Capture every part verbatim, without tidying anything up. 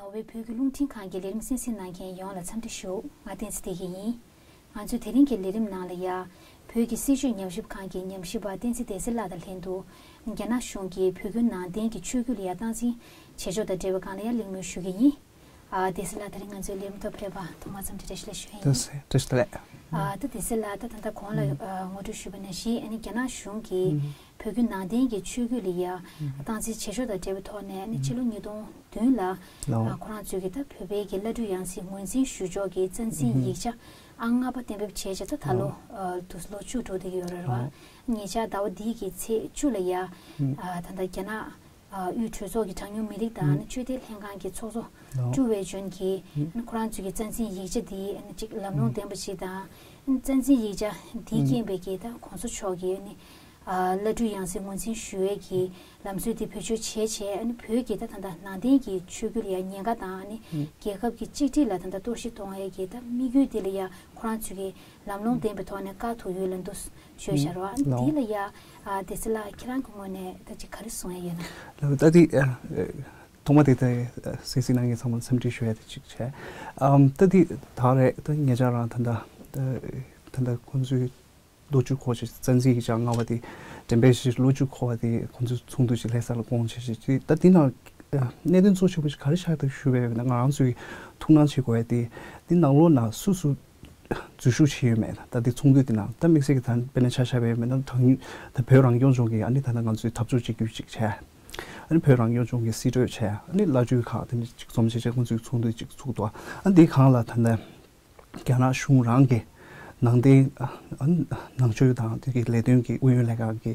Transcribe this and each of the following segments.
ནོར་ཝེ་བོད་ཀྱི་རླུང་འཕྲིན་ཁང་གི་ལས་རིམ་གསན་གཟིགས་གནང་མཁན་ཡོངས་ལ་འཚམས་འདྲི་ཞུ། ང་བསྟན་འཛིན་བདེ་སྐྱིད་ཡིན། ང་ཚོའི་དེ་རིང་གི་ལས་རིམ་ནང་ལ་ཡ། བོད་ཀྱི་སྲིད་བྱུས་ཉམས་ཞིབ་ཁང་གི་ཉམས་ཞིབ་པ་བསྟན་འཛིན་བདེ་གསལ་ལགས་དང་ལྷན་དུ། རྒྱ་ནག་གཞུང་གིས་བོད་ཁུལ་ནང་བསྟན་གྱི་ཆོས་བརྒྱུད་ལ་ཡ་སྟངས་འཛིན་བྱེད་ཕྱོགས་དང་འབྲེལ་བའི་སྒང་ལ་ཡ་གླེང་མོལ་ཞུ་གི་ཡིན། ཨ། བདེ་གསལ་ལགས་དེ་རིང་ང་ཚོའི་ལས་རིམ་ཐོག་ཕེབས་པ་ཐོག་མར་འཚམས་འདྲི་བཀྲ་ཤིས་བདེ་ལེགས་ཞུ་ཡ་ཡིན། བཀྲ་ཤིས་བདེ་ལེགས། ཨ། ད་བདེ་གསལ་ལགས་ད་ད་ལྟ་གོང་ལ་ཨ་ངོ་སྤྲོད་ཞུས་པ་ནང་བཞིན་ཨ་ནི་རྒྱ་ནག་གཞུང་གིས་ཨ་ཧུམ། བོད་བརྒྱུད་ནང་བསྟན་གྱི་ཆོས་བརྒྱུད་ལ་ཡ་ཨ་ཧུམ། སྟངས་འཛིན་བྱེད་ཕྱོགས་དང་འབྲེལ་བའི་ཐོག་ནས་ཨ་ནི་ཕྱི་ལོ་ཉིས་སྟོང་བདུན་ལ་ལའོ། ཨ་ཁོ་རང་ཚོས་ཀྱི་ད་བོད་པའི་གི་བླ་སྤྲུལ་ཡང་སྲིད་ངོས་འཛིན་ཞུ་ཕྱོགས་ཀྱི་རྩ་འཛིན་ཨ་ཧུམ། ཡིག་ཆ་ཨང་ལྔ་པ་གཏན་འབེབས་བྱས་བྱས་ད་ད་ལོ་ལའོ། ཨ་དུས་ལོ་བཅུ་འགྲོ་བསྡད་ཀྱི་ཡོད་རེད་བ། ལའོ། ཉེ་ཆར་ཟླ་བ་འདིའི་གི་ཚེས་བཅུ་ལ་ཡ་ཨ་ཧུམ། ད་ལྟ་རྒྱ་ནག་ཨ་དབུས་གྲོས་ཚོགས་ཀྱི་གྲངས་ཉུང་མི་རིགས་དང་ཨ་ནི་ཆོས་དད་ལྷན་ཁང་གི་ཚོགས་གཙོ་ལའོ། ཀྲུའུ་ཝེ་ཅུན་གྱིས་ཨ་ནི་ཁོ་རང་ཚོའི་གི་རྩ་འཛིན་ཡིག་ཆ་འདི་ཨ་ནི་གཅིག་ལམ་ལྷོང་ལྡན་པ་ཞིག་དང་། ཨ་ནི་རྩ་འཛིན་ཡིག་ཆ་འདིའི་རྐྱེན་པས་ཀྱི་ད་གོང་ས་མཆོག་གིས་ཨ་ནི་ཨ་བླ་སྤྲུལ་ཡང་སྲིད་ངོས་འཛིན་ཞུ་ཡས་ཀྱི་ལམ་སྲོལ་འདི་བེད་སྤྱོད་བྱས་བྱས་ཨ་ནི་བོད་ཀྱི་ད་ད་ལྟ་ནང་བསྟན་གྱི་ཆོས་བརྒྱུད་ལ་ཡང་ཉེན་ཁ་དང་ཨ་ནི་རྒྱལ་ཁབ་ཀྱི་གཅིག་སྒྲིལ་ལ་ད་ལྟ་གཏོར་བཤིག་གཏོང་ཡས་ཀྱི་ད་དམིགས་ཡུལ་འདི་ལ་ཡང་ཁོ་རང་ཚོས་ཀྱི་ལམ་ལྷོང་ལྡན་པའི་ཐོག་ནས་བཀག་ཐུབ་ཡོད་ལབ་འདུག་བརྗོད་བཞག་རེད་བ། ལའོ། འདི་ལ་ཡ་ཨ་བདེ་གསལ་ལགས་ཁྱེད་རང་གི་ངོས་ནས་ད་ཅིག་ག་རེ་གསུང་ཡ་ཡོད་ན། ལའོ། ད་འདི་ཨ་ཨ་ཐོག་མ་དེ་ད་ཨ་གསན་གཟིགས་གནང་མཁན་ཚང་མར་འཚམས་འདྲི་ཞུ་ཡ་དེ་ཅིག་བྱས། ཨམ་ད་འདི་ད་རེད་ད་ཉེ་ཆར་རང་ད་ད་ད་ད་ཁོང་ཚོའི་ལོ་བཅུ་འཁོར་ཞིག་རྩ་འཛིན་གྱི་ལྕགས་རྔ་བ་དེ་འགྲེམས་སྤེལ་ཞིག་ལོ་བཅུ་འཁོར་བ་དེ་ཁོང་ཚོའི་ཚོགས་འདུ་ཞིག་ལྷ་ས་ལ་བསྐོང་བྱས་ཞིག་ཅིག་ད་འདི་ནང་ཨ་གནད་དོན་གཙོ་ཆེ་བོ་ཞིག་ག་རེ་ཆགས་འདུག་ཞུས་པ་ཡིན་ན་ང་རང་ཚོའི་ཐུགས་སྣང་བྱེད་དགོས་ཡ་དེ་འདི་ནང་ལོགས་ན་སུ་སུ་འཛུལ་ཞུགས་བྱས་ཡོད་མེད་ད་དེ་ཚོགས་འདུ་དེ་ནང་ད་དམིགས་བསལ་གྱི་ད་དཔེར་ན་ཆ་བཞག་པ་ཡིན་ན་དྲང་ད་བོད་རང་སྐྱོང་ལྗོངས་ཀྱི་ཨ་ནི་ད་ལྟ་ང་ཚོས་འཐབ་རྩོད་གཅིག་གྱུར་གཅིག་བྱས། ཨ་ནི་བོད་རང་སྐྱོང་ལྗོངས་ཀྱི་སྲིད་གྲོས་བྱས། ཨ་ནི་བླ་སྤྲུལ་ཁག་དེ་འདྲ་གཅིག་འཛོམས་བྱས་བྱས་ཁོང་ཚོའི་ཚོགས་འདུ་གཅིག་ཚུགས་འདུག་ཨ་འདི་སྒང་ལ་ད་ལྟ་རྒྱ་ནག་གཞུང་རང་གི་ནང་བསྟན་ཨ་ནང་ཆོས་དང་དེ་གི་ལས་དོན་གྱི་ཨུ་ཡོན་ལྷན་ཁང་གི་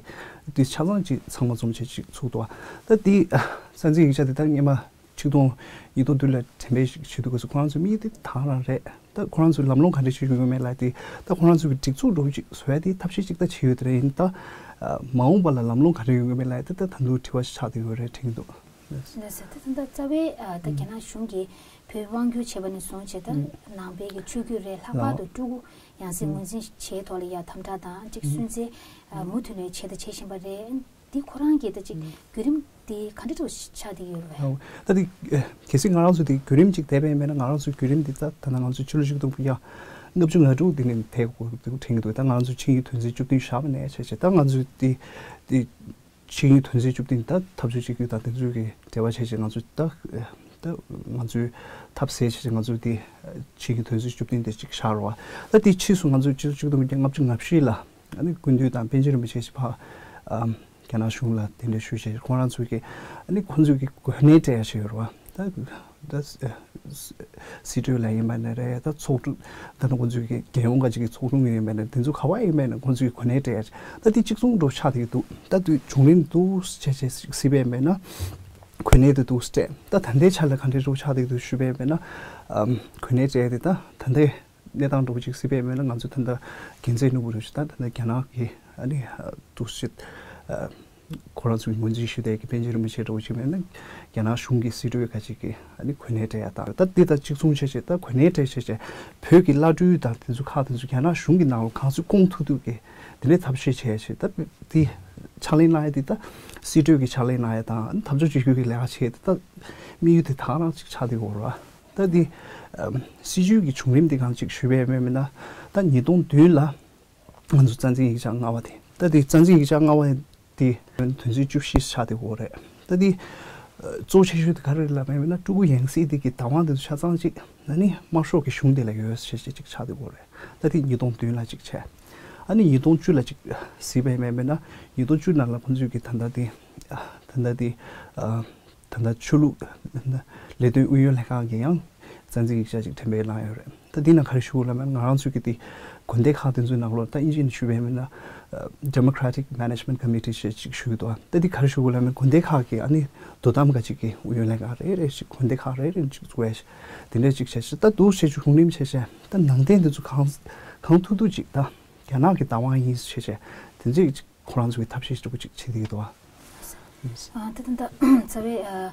དེ་ཆ་ཚང་གཅིག་ཚང་མ་འཛོམས་བྱས་གཅིག་ཚུགས་འདུག་ད་འདི་རྩ་འཛིན་ཡིག་ཆ་དེ་ད་སྔོན་མ་ཆིག་སྟོང་ཉིས་སྟོང་བདུན་ལ་འགྲེམས་སྤེལ་ཞིག་བྱེད་དུས་སྐབས་སུ་ཁོ་རང་ཚོའི་དམིགས་ཡུལ་དེ་ད་ག་རང་རེད། ད་ཁོ་རང་ཚོས་ལམ་ལྷོང་ག་འདྲ་ཞིག་ཡོང་གི་མེད་ལབ་དེ་ད་ཁོ་རང་ཚོའི་སྒྲིག་འཛུགས་འདྲ་བོ་ཅིག་བཟོ་ཡ་དེ་ཐབས་ཤེས་ཅིག་ད་བྱེད་ཡོད་དེ་རེད། ཡིན་ད་མ་འོངས་པ་ལ་ལམ་ལྷོང་ག་འདྲ་ཡོང་གི་མེད་ལབ་དེ་ད་ད་དུང་དྲི་བ་ཞིག་ཆགས་བསྡད་ཡོད་རེད་དྲན་གྱི་འདུག་ལགས་སོ། ད་ད་ལྟ་རྩ་བའི་ཨ་ད་རྒྱ་ནག་གཞུང་གིས་བོད་དབང་བསྒྱུར་བྱས་པ་ནས་བཟུང་བྱས་ད་ནང་པའི་གི་ཆོས་བརྒྱུད་རེད་ལྷག་པར་དུ་སྤྲུལ་སྐུ་ཡང་སྲིད་ངོས་འཛིན་བྱས་ཐོག་ལ་ཡ་དམ་དྲག་དང་གཅིག་སུན་གཙེར་ཨ་མུ་མཐུད་ནས་བྱས་དང་བྱེད་བཞིན་པ་རེད། འདི་ཁོ་རང་གི་ད་ཅིག་བརྒྱུད་རིམ་དེ་ག་འདྲ་འདྲ་ཆགས་བསྡད་ཡོད་རེད། ད་དེ་གལ་སྲིད་ང་རང་ཚོ་དེ་བརྒྱུད་རིམ་ཅིག་བསྡད་པ་ཡིན་ན་ང་རང་ཚོའི་བརྒྱུད་རིམ་དེ་ད་ད་ལྟ་ང་ཚོ་ཕྱི་ལོ་ཆིག་སྟོང་དགུ་བརྒྱ་ལྔ་བཅུ་ང་དྲུག་དེ་ནས་ཐད་དགོས་འདུག་དྲན་གྱི་འདུག་ད་ང་ཚོ་ཆིངས་ཡིག་དོན་ཚན་བཅུ་བདུན་བཞག་པ་ནས་བྱས་བྱས་ད་ང་ཚོའི་དེ་དེ་ཆིངས་ཡིག་དོན་ཚན་བཅུ་བདུན་ད་འཐབ་རྩོད་གཅིག་གྱུར་དང་དེ་ཚོའི་གི་འབྲེལ་བ་བྱས་བྱས་ང་ཚོ་ད་ད་ང་ཚོའི་ཐབས་ཟད་བྱས་བྱས་ང་ཚོའི་དེ་ཆིངས་ཡིག་དོན་ཚན་བཅུ་བདུན་དེ་གཅིག་བཞག་རོགས། ད་དེ་ཕྱིས་སུ་ང་ཚོ་ཕྱི་ལོ་ཆིག་སྟོང་དགུ་བརྒྱ་ལྔ་བཅུ་ང་བཞི་ལ། ཨ་ནི་སྐུ་མདུན་དང་པཎ་ཆེན་རིན་པོ་ཆེ་ཞིག་ཕར་ཨམ་རྒྱ་ནག་གཞུང་ལ་གདན་འདྲེན་ཞུས་བྱས་ཁོང་རང་ཚོའི་གི་ཨ་ནི་ཁོང་ཚོའི་གི་གོ་གནས་སྤྲད་ཡ་ཞིག་ཡོད་རེད་བ། ད་ད་སྲིད་གྲོས་ལ་ཡིན་པ་ནི་རེད། ད་ཚོགས་དྲུང་ད་ནི་ཁོང་ཚོའི་གི་རྒྱལ་ཡོངས་ཀ་ཅིག་གི་ཚོགས་དྲུང་ཡིན་པ་ནི་དེ་ཚོ་ག་བ་ཡིན་པ་ནི་ཁོང་ཚོའི་གོ་གནས་སྤྲད་ཡ་ཞིག་ད་དེ་གཅིག་མཚུངས་འགྲོ་ཆགས་བསྡད་ཀྱི་འདུག་ད་དུས་བྱུང་རིམ་འདུག་བྱས་བྱས་སྲིད་པའི་མེད་ན་གོ་གནས་དེ་འདུག་སྤྲད། ད་ད་ལྟའི་ཆ་ལ་ག་འདྲའི་འགྲོ་ཆགས་བསྡད་ཀྱི་འདུག་ཞུས་པའི་མེད་ན་ཨམ་གོ་གནས་སྤྲད་དེ་ད་ད་ལྟའི་གནས་སྟངས་འདྲ་པོ་ཅིག་སྲིད་པའི་མེད་ན་ང་ཚོ་ད་ལྟ་དགེ་མཚན་ནོར་བུ་རེད་ཞུ་ད་ད་ལྟ་རྒྱ་ནག་གི་ཨ་ནི་འདུག་སེ་ཁོ་རང་ཚོའི་ངོས་འཛིན་ཞུ་བསྡད་ཀྱི་པཎ་ཆེན་རིན་པོ་ཆེ་འདྲ་པོ་ཅིག་མེད་ན་རྒྱ་ནག་གཞུང་གི་སྲིད་གྲོས་ཁ་ཅིག་གི་ཨ་ནི་གོ་གནས་སྤྲད་ཡ་དང་ད་འདི་དང་གཅིག་མཚུངས་བྱས་བྱས་ད་གོ་གནས་སྤྲད་བྱས་བྱས་བོད་ཀྱི་བླ་སྤྲུལ་དང་དེ་ཚོ་ཁག་དེ་ཚོ་རྒྱ་ནག་གཞུང་གི་ནང་ལ་གང་ཚུད་སྐོང་ཐུབ་ཐུབ་ཀྱི་དེ་འདྲའི་ཐབས་ཤེས་བྱས་བྱས་ད་འདི་ཕྱག་ལེན་གནང་ཡ་དེ་ད་སྲིད་གྲོས་ཀྱི་ཕྱག་ལེན་གནང་ཡ་དང་འཐབ་ཕྱོགས་གཅིག་གྱུར་གྱི་ལས་ཀ་བྱས་ད་དམིགས་ཡུལ་དེ་ད་ག་རང་ཅིག་ཆགས་བསྡད་ཡོད་རེད་བ། ད་འདི་ཨམ་སྲིད་བྱུས་ཀྱི་བྱུང་རིམ་འདི་གང་ཅིག་ཞུས་པའི་མེད་མེད་ན་ད་ཉིས་སྟོང་བདུན་ལ་ང་ཚོ་རྩ་འཛིན་ཡིག་ཆ་ལྔ་པ་དེ་ད་འདི་རྩ་འཛིན་ཡིག་ཆ་ལྔ་པ་འདི་དོན་ཚན་བཅུ་བཞི་ཆགས་བསྡད་ཡོད་རེད། ད་འདི་ཨ་གཙོ་ཆེ་ཤོས་དེ་ག་རེ་རེད་ལབ་པ་ཡིན་ན་སྤྲུལ་སྐུ་ཡང་སྲིད་འདི་གི་བདག་དབང་དེ་ཚོ་ཆ་ཚང་ཅིག་ཨ་ནི་དམར་ཤོག་གི་གཞུང་དེ་ལ་ཡོད་ཟེར་ཅིག་ཆགས་བསྡད་ཡོད་རེད། ད་འདི་ཉིས་སྟོང་བདུན་ལ་ཅིག་བྱས། ཨ་ནི་ཉིས་སྟོང་བཅུ་ལ་ཅིག་གཟིགས་པ་ཡིན་མེད་མེད་ན་ཉིས་སྟོང་བཅུ་ནང་ལ་ཁོང་ཚོས་ཀྱི་ད་ལྟ་འདི་ཨ་ད་ལྟ་འདི་ཨ། ད་ལྟ་ཆོས་ལུགས་ལས་དོན་ཨུ་ཡོན་ལྷན་ཁང་གིས་ཡང་རྩ་འཛིན་ཡིག་ཆ་ཅིག་འགྲེམས་སྤེལ་གནང་ཡོད་རེད། ད་འདི་ནང་ག་རེ་ཞུ་དགོས་ལབ་ན་ང་རང་ཚོའི་གི་དེ་དགོན་སྡེ་ཁག་དེ་ཚོའི་ནང་ལོགས་ད་ཨིན་ཇིའི་ནང་ཞུ་བའི་མིང་ལ་Democratic Management Committee ཞེས་ཅིག་ཞུ་གི་འདུག་ད་འདི་ག་རེ་ཞུ་དགོས་ལབ་ན་དགོན་སྡེ་ཁག་གི་ཨ་ནི་དོ་དམ་ག་ཅིག་གི་ཨུ་ཡོན་ལྷན་ཁང་རེ་རེ་ཞིག་དགོན་སྡེ་ཁག་རེ་རེ་ཅིག་བཙུགས་ཡ་ཞིག་དེ་འདྲ་ཅིག་བྱས་ཤག་ད་འདུག་སེ་བྱུང་རིམ་བྱས་བྱས་ད་ནང་བསྟན་དེ་ཚོ་གང་གང་ཐུབ་ཐུབ་ཅིག་ད་རྒྱ་ནག་གི་བདག་དབང་ཡིན་ཟེར་བྱས་བྱས་དེ་ཚོ་ཅིག་ཁོ་རང་ཚོ་གི་ཐབས་ཤེས་ཅིག་བྱེད་ཀྱི་འདུག་བ། ཨ་ད་ད་ད་རྩ་བའི་ཨ་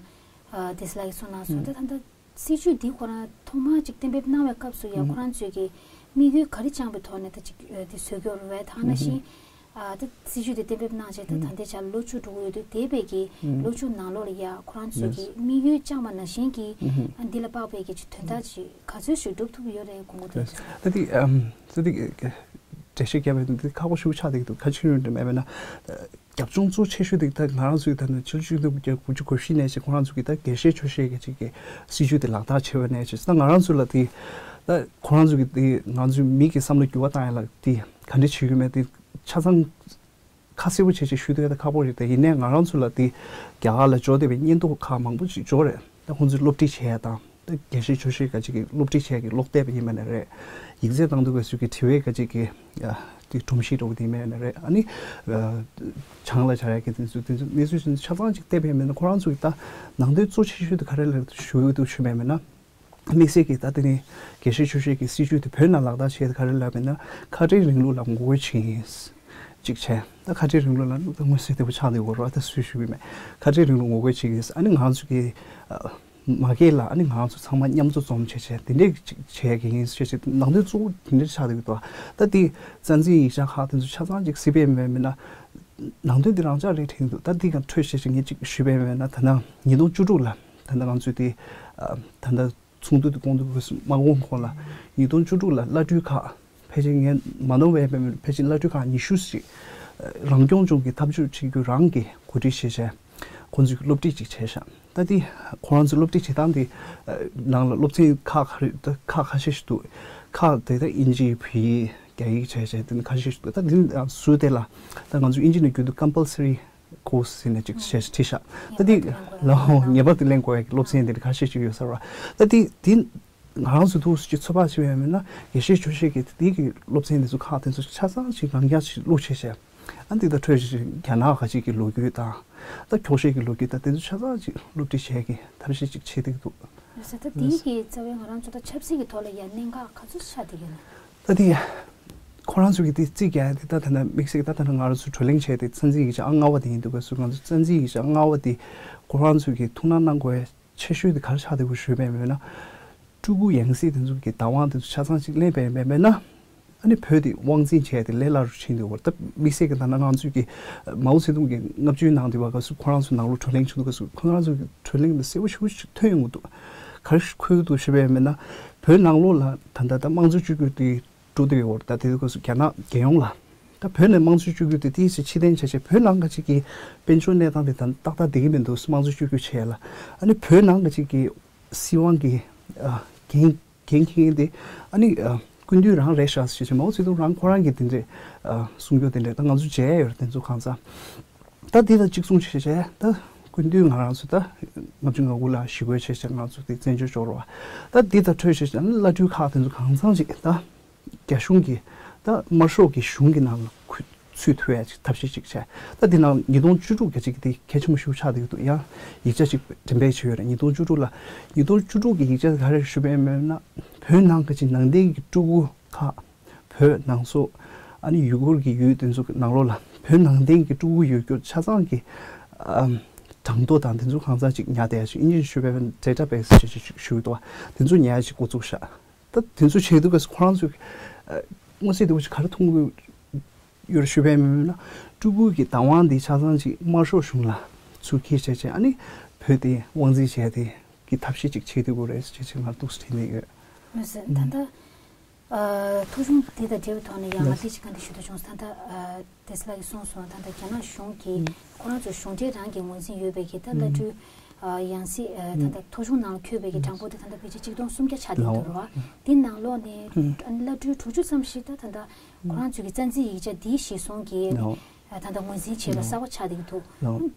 ཨ་བདེ་གསལ་ལགས་ཀྱིས་གསུངས་གནང་སོང་། ད་ད་ད་སྲིད་བྱུས་འདི་ཁོ་རང་ཐོག་མར་ཅིག་གཏན་འབེབས་གནང་བའི་སྐབས་སུ་ཡང་ཁོ་རང་ཚོས་ཀྱི་དམིགས་ཡུལ་ག་རེ་བཅངས་པའི་ཐོག་ནས་ད་ཅིག་ཨ་དེ་བཟོས་ཀྱི་ཡོད་རེད་བས། ད་ནང་བཞིན་ ཨ་ད་སྲིད་བྱུས་དེ་གཏན་འབེབས་གནང་བྱས་ད་ད་ལྟའི་ཆར་ལོ་བཅུ་དྲུག་ཡོད་དུས་དེ་བས་ཀྱི་ལོ་བཅུ་ནང་ལོགས་ལ་ཡ་ཁོ་རང་ཚོས་ཀྱི་དམིགས་ཡུལ་བཅངས་པ་ནང་བཞིན་གྱི་ཨ་འདི་ལ་དཔག་པའི་གི་ཅིག་དོན་དག་ཅིག་ག་ཚོད་ཞིག་སྒྲུབ་ཐུབ་ཡོད་རེད་དགོངས་ཀྱི་འདུག་ད་དེ་ཨམ་ད་དེ་འགྲེལ་བཤད་བརྒྱབ་པའི་དེ་ཁག་པོ་ཞེ་པོ་ཆགས་བསྡད་ཀྱི་འདུག་ག་ཅི་ཡོད་འདྲ་མེད་པས་ན། རྒྱབ་ལྗོངས་གཙོ་ཆེ་ཤོས་དེ་ད་ང་རང་ཚོའི་ད་ནི་ཕྱི་ལོ་ཆིག་སྟོང་དགུ་བརྒྱ་དགུ་བཅུ་གོ་བཞི་ནས་ཅིག་ཁོ་རང་ཚོ་གི་ད་རྒྱས་བཤད་ཆོག་ཤེས་ཀྱི་ཅིག་གི་སྲིད་ཇུས་དེ་ལག་བསྟར་བྱས་པ་ནས་ཅིག་ད་ང་རང་ཚོ་ལ་དེ་ད་ཁོ་རང་ཚོ་གི་དེ་ང་ཚོའི་མི་གི་བསམ་བློ་འགྱུར་བ་བཏང་ཡ་ལ་དེ་ག་འདྲ་བྱེད་ཀྱི་མེད་དེ་ཆ་ཚང་ཁ་གསལ་པོ་བྱས་ཅིག་ཞུ་ཐུབ་ཡ་ད་ཁག་པོ་རེད། ད་ཡིན་ནའི་ང་རང་ཚོ་ལ་དེ་རྒྱ་གར་ལ་འབྱོར་བསྡད་པའི་སྙན་ཐོ་ཁག་མང་པོ་ཅིག་འབྱོར་རེད། ད་ཁོང་ཚོས་སློབ་ཁྲིད་བྱས་ཡ་དང་། ད་རྒྱས་བཤད་ཆོག་ཤེས་ག་ཅིག་གི་སློབ་ཁྲིད་བྱས་ཀྱི་ཀློག་བལྟས་པ་ཡིན་པ་ནི་རེད། ཡིག་ཚད་བཏང་དུས་ག་ཚོད་ཀྱི་དྲི་བའི་ག་ཅིག་གི་ཨ་དེ་སྒྲོམ་གཞི་འདྲ་བོ་དེ་ཡིན་པ་ནི་རེད། ཨ་ནི་ཨ་བྱང་ལ་བྱ་ཡ་གི་དེ་ཚོ་དེ་ཚོ་གནས་ཚུལ་ཆ་ཚང་ཅིག་བལྟས་པ་ཡིན་པ་ན་ཁོ་རང་ཚོ་གི་ད་ནང་དོན་གཙོ་ཆེ་ཤོས་དེ་ག་རེ་ལ་ཞུ་འདུག་ཞུས་པ་ཡིན་ན། དམིགས་བསལ་གྱི་ད་དེ་ནི་རྒྱས་བཤད་ཆོག་ཤེས་ཀྱི་སྲིད་ཇུས་དེ་བོད་ནང་ལག་བསྟར་བྱས་ཏེ་ག་རེ་ལབ་ཡིན་ན་ཁ་བྲལ་རིང་ལུགས་ལ་ངོ་རྒོལ་བྱེད་ཀྱི་ཡིན་ཅིག་བྱས། ད་ཁ་བྲལ་རིང་ལུགས་ལ་ད་མངོན་གསལ་དོད་པོ་ཆགས་འདུག་གོ་ར། ད་སུས་ཞུས་པ་མེད། ཁ་བྲལ་རིང་ལུགས་ངོ་རྒོལ་བྱེད་ཀྱི་ཡིན། ཨ་ནི་ང་ཚོ་གི་མ་སྐད་ལ་ཨ་ནི་ང་ཚོ་ཚང་མ་མཉམ་འཛོམས་འཛོམས་བྱས་བྱས་དེ་འདྲས་ཅིག་བྱེད་ཀྱི་ཡིན་ཞེས་བྱས་ནང་དོན་གཙོ་བོ་དེ་འདྲས་ཆགས་འདུག་གོ། ད་དེ་རྩ་འཛིན་ཡིག་ཆ་ཁག་དེ་ཚོ་ཆ་ཚང་ཅིག་གཟིགས་པའི་མེད་མེད་ན་ནང་དོན་དེ་རང་འཇགས་རེད་དྲན་འདུག་ད་དེ་ག་འཕྲོས་བྱས་བྱས་ངས་ཅིག་ཞུས་པའི་མེད་ན་ད་ནང་ཉིས་སྟོང་བཅུ་དྲུག་ལ་ད་ལྟ་ང་ཚོས་དེ་ད་ལྟ་ཚོགས་འདུ་དེ་སྐོང་འདུག་གི་མ་འོངས་གོང་ལ་ཉིས་སྟོང་བཅུ་དྲུག་ལ་བླ་སྤྲུལ་ཁག་ཕལ་ཆེར་ངས་མ་ནོར་བའི་ཕལ་ཆེར་བླ་སྤྲུལ་ཁག་ཉི་ཤུ་ཞིག་རང་སྐྱོང་ལྗོངས་ཀྱི་འཐབ་ཇུས་བྱེད་རྒྱུ་རང་གི་གོ་སྒྲིག་བྱས་བྱས་ཁོང་ཚོས་སློབ་ཁྲིད་ཅིག་བྱས་ཤག་ད་དེ་ཁོ་རང་ཚོའི་སློབ་ཁྲིད་བྱེད་སྟངས་དེ་ནང་ལ་སློབ་ཚན་ཁག་ཁ་རེ་ད་ཁག་ཁ་ཤས་ཤིག་འདུག་ཁག་དེ་ད་དབྱིན་ཇི་བོད་ཡིག་རྒྱ་ཡིག་བྱས་བྱས་དེ་ནི་ཁ་ཤས་ཤིག་འདུག་ད་དེ་ནི་ཟུར་དེ་ལ་ད་ང་ཚོ་དབྱིན་ཇི་ནས་བརྒྱུད་དུ་compulsory course་ཟེར་ནས་ཅིག་བྱས་བྲིས་ཤག་ད་འདི་ལའོ་ངེས་པར་དུ་ལེན་དགོས་ཡ་གི་སློབ་ཚན་འདི་ཁ་ཤས་ཅིག་ཡོད་ས་རེད་བ། ད་འདི་འདི་ང་རང་ཚོ་ཐུགས་སུ་ཅིག་ཚོད་དཔག་བྱེད་པ་ཡིན་ན་རྒྱས་བཤད་ཆོག་ཤེས་ཀྱི་འདི་གི་སློབ་ཚན་འདི་ཚོ་ཁག་དེ་ཚོ་ཆ་ཚང་ཅིག་རང་རྐྱ་ཅིག་བླུགས་བྱས་བྱས་ཨ་འདི་ད་འཕྲོས་ཅིག་རྒྱ་ནག་ཁ་ཅིག་གི་ལོ་རྒྱུས་དང་ད་འཁྱོག་བཤད་ཀྱི་ལོ་རྒྱུས་དང་དེ་ཚོ་ཆ་ཚང་ཅིག་སློབ་ཁྲིད་བྱས་ཀྱི་ཐབས་ཤེས་ཅིག་བྱེད་བསྡད་ཀྱི་འདུག་ཡོད་ས་ད་འདི་གི་རྩ་བའི་ང་རང་ཚོ་ད་ཆབ་སྲིད་ཀྱི་ཐོག་ལ་ཡ་གནད་འགག་ག་ཚོད་ཆགས་བསྡད་ཀྱི་ན། ད་དེ་ཁོ་རང་ཚོ་གི་དེ་རྩིས་རྒྱག་ཡ་དེ་ད་ད་ན་དམིགས་བསལ་ད་ད་ན་ང་རང་ཚོ་བགྲོ་གླེང་བྱས་ཏེ་རྩ་འཛིན་ཡིག་ཆ་ཨང་ལྔ་པ་དེ་ཡིན་འདུག་ག་སུ་ང་ཚོ་རྩ་འཛིན་ཡིག་ཆ་ཨང་ལྔ་པ་དེ་ཁོ་རང་ཚོ་གི་ཐུགས་སྣང་གནང་དགོས་ཡ་ཆེ་ཤོས་དེ་ག་རེ་ཆགས་འདུག་ག་ཞུས་པ་ཡིན་ན་སྤྲུལ་སྐུ་ཡང་སྲིད་དེ་ཚོ་གི་བདག་དབང་དེ་ཚོ་ཆ་ཚང་ཅིག་ལེན་པ་ཡིན་པ་ཡིན་ན་ཨ་ནི་བོད་དེ་དབང་འཛིན་བྱས་ཏེ་ལས་སླ་རུ་ཕྱིན་འདུག་ག་ད་དམིགས་བསལ་གི་ད་ན་ང་ཚོས་གི་མའོ་ཙེ་ཏུང་གི་ལྔ་བཅུའི་ནང་དེ་བ་ག་སུ་ཁོ་རང་ཚོ་ནང་ལོགས་བགྲོ་གླེང་བྱུང་འདུག་ག་སུ་ཁོ་རང་ཚོ་གི་བགྲོ་གླེང་དེ་གསལ་པོ་ཞེ་པོ་ཅིག་ཐོན་ཡོང་གི་འདུག་ག་རེ་ཁོས་འདུག་ཞུས་པ་ཡིན་ན་བོད་ནང་ལོགས་ལ་ད་ལྟ་ད་དམངས་གཙོ་བཅོས་བསྒྱུར་དེ་འགྲོ་བསྡད་ཡོད་རེད། ད་དེ་སྐབས་སུ་རྒྱ་ནག་རྒྱལ་ཡོངས་ལ་ད་བོད་ནས་དམངས་གཙོ་བཅོས་བསྒྱུར་དེ་ཏིས་ཕྱི་འཐེན་བྱས་བྱས་བོད་ནང་ག་ཅིག་གི་དཔལ་འབྱོར་གནས་སྟངས་དེ་ད་ཏག་ཏག་བསྡད་ཀྱི་མི་འདུག་དམངས་གཙོ་བཅོས་བསྒྱུར་བྱས་ལ་ཨ་ནི་བོད་ནང་ག་ཅིག་གི་སྲིད་དབང་གི་ཨ་འགན་འགན་འཁྱེར་མཁན་དེ་ཨ་ནི་ཨ་སྐུ་མདུན་རང་རེད་ཤག་ཞེས་བྱས་མའོ་ཙེ་ཏུང་རང་ཁོ་རང་གིས་དེ་འདྲས་ཨ་གསུང་རྒྱུ་དེ་འདྲས་ད་ང་ཚོ་མཇལ་ཡོད་རེད། དེ་ཚོ་གང་ཚང་ད་འདི་དང་གཅིག་མཚུངས་བྱས་བྱས་ད་སྐུ་མདུན་ང་རང་ཚོ་ད་ལྔ་བཅུ་ང་དགུ་ལ་ཞི་རྒོལ་བྱས་བྱས་ང་ཚོ་དེ་བཙན་བྱོལ་འབྱོར་བ་ད་འདི་དང་འཕྲོས་བྱས་བྱས་ཨ་ནི་བླ་སྤྲུལ་ཁག་དེ་ཚོ་གང་ཚང་ཅིག་ད། རྒྱ་གཞུང་གིས་ད་དམར་ཤོག་གི་གཞུང་གི་ནང་ལ་ཁུ་ཚུད་ཐུབ་ཡ་ཅིག་ཐབས་ཤེས་ཅིག་བྱས། ད་འདི་ནང་ཉིས་སྟོང་བཅུ་དྲུག་གི་ཅིག་དེ་གལ་ཆེན་པོ་ཞིག་ཆགས་བསྡད་ཀྱི་འདུག་ཡང་ཡིག་ཆ་ཅིག་འགྲེམས་སྤེལ་བྱས་ཡོད་རེད། ཉིས་སྟོང་བཅུ་དྲུག་ལ་ཉིས་སྟོང་བཅུ་དྲུག་གི་ཡིག་ཆ་ག་རེ་ཞུ་བས་མེད་ན་བོད་ནང་གི་ཅིག་ནང་བསྟན་གྱི་སྤྲུལ་སྐུ་ཁག་བོད་ནང་སོག་ཨ་ནི་ཡུ་གུར་གྱི་ཡུལ་དེ་ཚོ་གི་ནང་ལོགས་ལ་བོད་ནང་བསྟན་གྱི་སྤྲུལ་སྐུ་ཡོད་རྒྱུ་ཆ་ཚང་གི་ཨམ་གྲངས་ཐོ་དང་དེ་ཚོ་གང་ཚང་ཅིག་ཉར་བསྡད་ཡ་ཞིག་ཨིན་ཇིའི་ཞུ་བས་ཌེ་ཊ་བེ་སི་ཅིག་ཞུ་གི་འདུག་དེ་ཚོ་ཉར་ཡ་ཞིག་འགོ་བཙུགས་ཤག་ད་དེ་ཚོ་བྱེད་དུས་སྐབས་སུ་ཁོ་རང་ཚོས་ཨ་མངོན་གསལ་དོད་པོ་ཞིག་ག་རེ་མཐོང་གི་ཡོད་རེད་ཞུས་པ་ཡིན་ན་སྤྲུལ་སྐུ་གི་བདག་དབང་འདི་ཆ་ཚང་ཅིག་དམར་ཤོག་གཞུང་ལ་ཚུར་འཁྱེར་བྱས་བྱས་ཨ་ནི་བོད་དེ་དབང་འཛིན་བྱས་ཏེ་གི་ཐབས་ཤེས་ཅིག་བྱེད་དགོས་རེད་ཅེས་ཅིག་ང་ཏོག་ཙམ་དྲན་གྱི་ཡོད། མི་སྲིད་ད་ལྟ་ཨ་ཐོ་གཞུང་འདི་དང་འབྲེལ་བའི་ཐོག་ནས་ཡང་ང་ལགས་འདི་ཅིག་ག་འདྲ་ཞུ་འདོད་བྱུང་། ད་ལྟ་ཨ་བདེ་སྲིད་ལགས་ཀྱིས་གསུངས་སོང་། ད་ལྟ་རྒྱ་ནག་གཞུང་གིས་ཁོ་རང་ཚོའི་གཞུང་འབྲེལ་རང་གི་ངོས་འཛིན་ཡོད་པའི་གི་ད་བླ་སྤྲུལ་ཨ་ཡང་སྲིད་ཨ་ད་ལྟ་ཐོ་གཞུང་ནང་ལ་འཁོད་པའི་གི་གྲངས་འབོར་དེ་ད་ལྟ་ཕལ་ཆེར་ཆིག་སྟོང་སུམ་བརྒྱ་ཆགས་བསྡད་འདུག་ར། འདི་ནང་ལོགས་ནས་བླ་སྤྲུལ་དྲུག་ཅུ་ཙམ་ཞིག་ད་ད་ལྟ་ཁོ་རང་ཚོའི་གི་རྩ་འཛིན་ཡིག་ཆ་འདི་གཞིར་བཟུང་གི་ཨ་ད་ལྟ་ངོས་འཛིན་བྱས་པ་གསར་པ་ཆགས་བསྡད་ཀྱི་འདུག་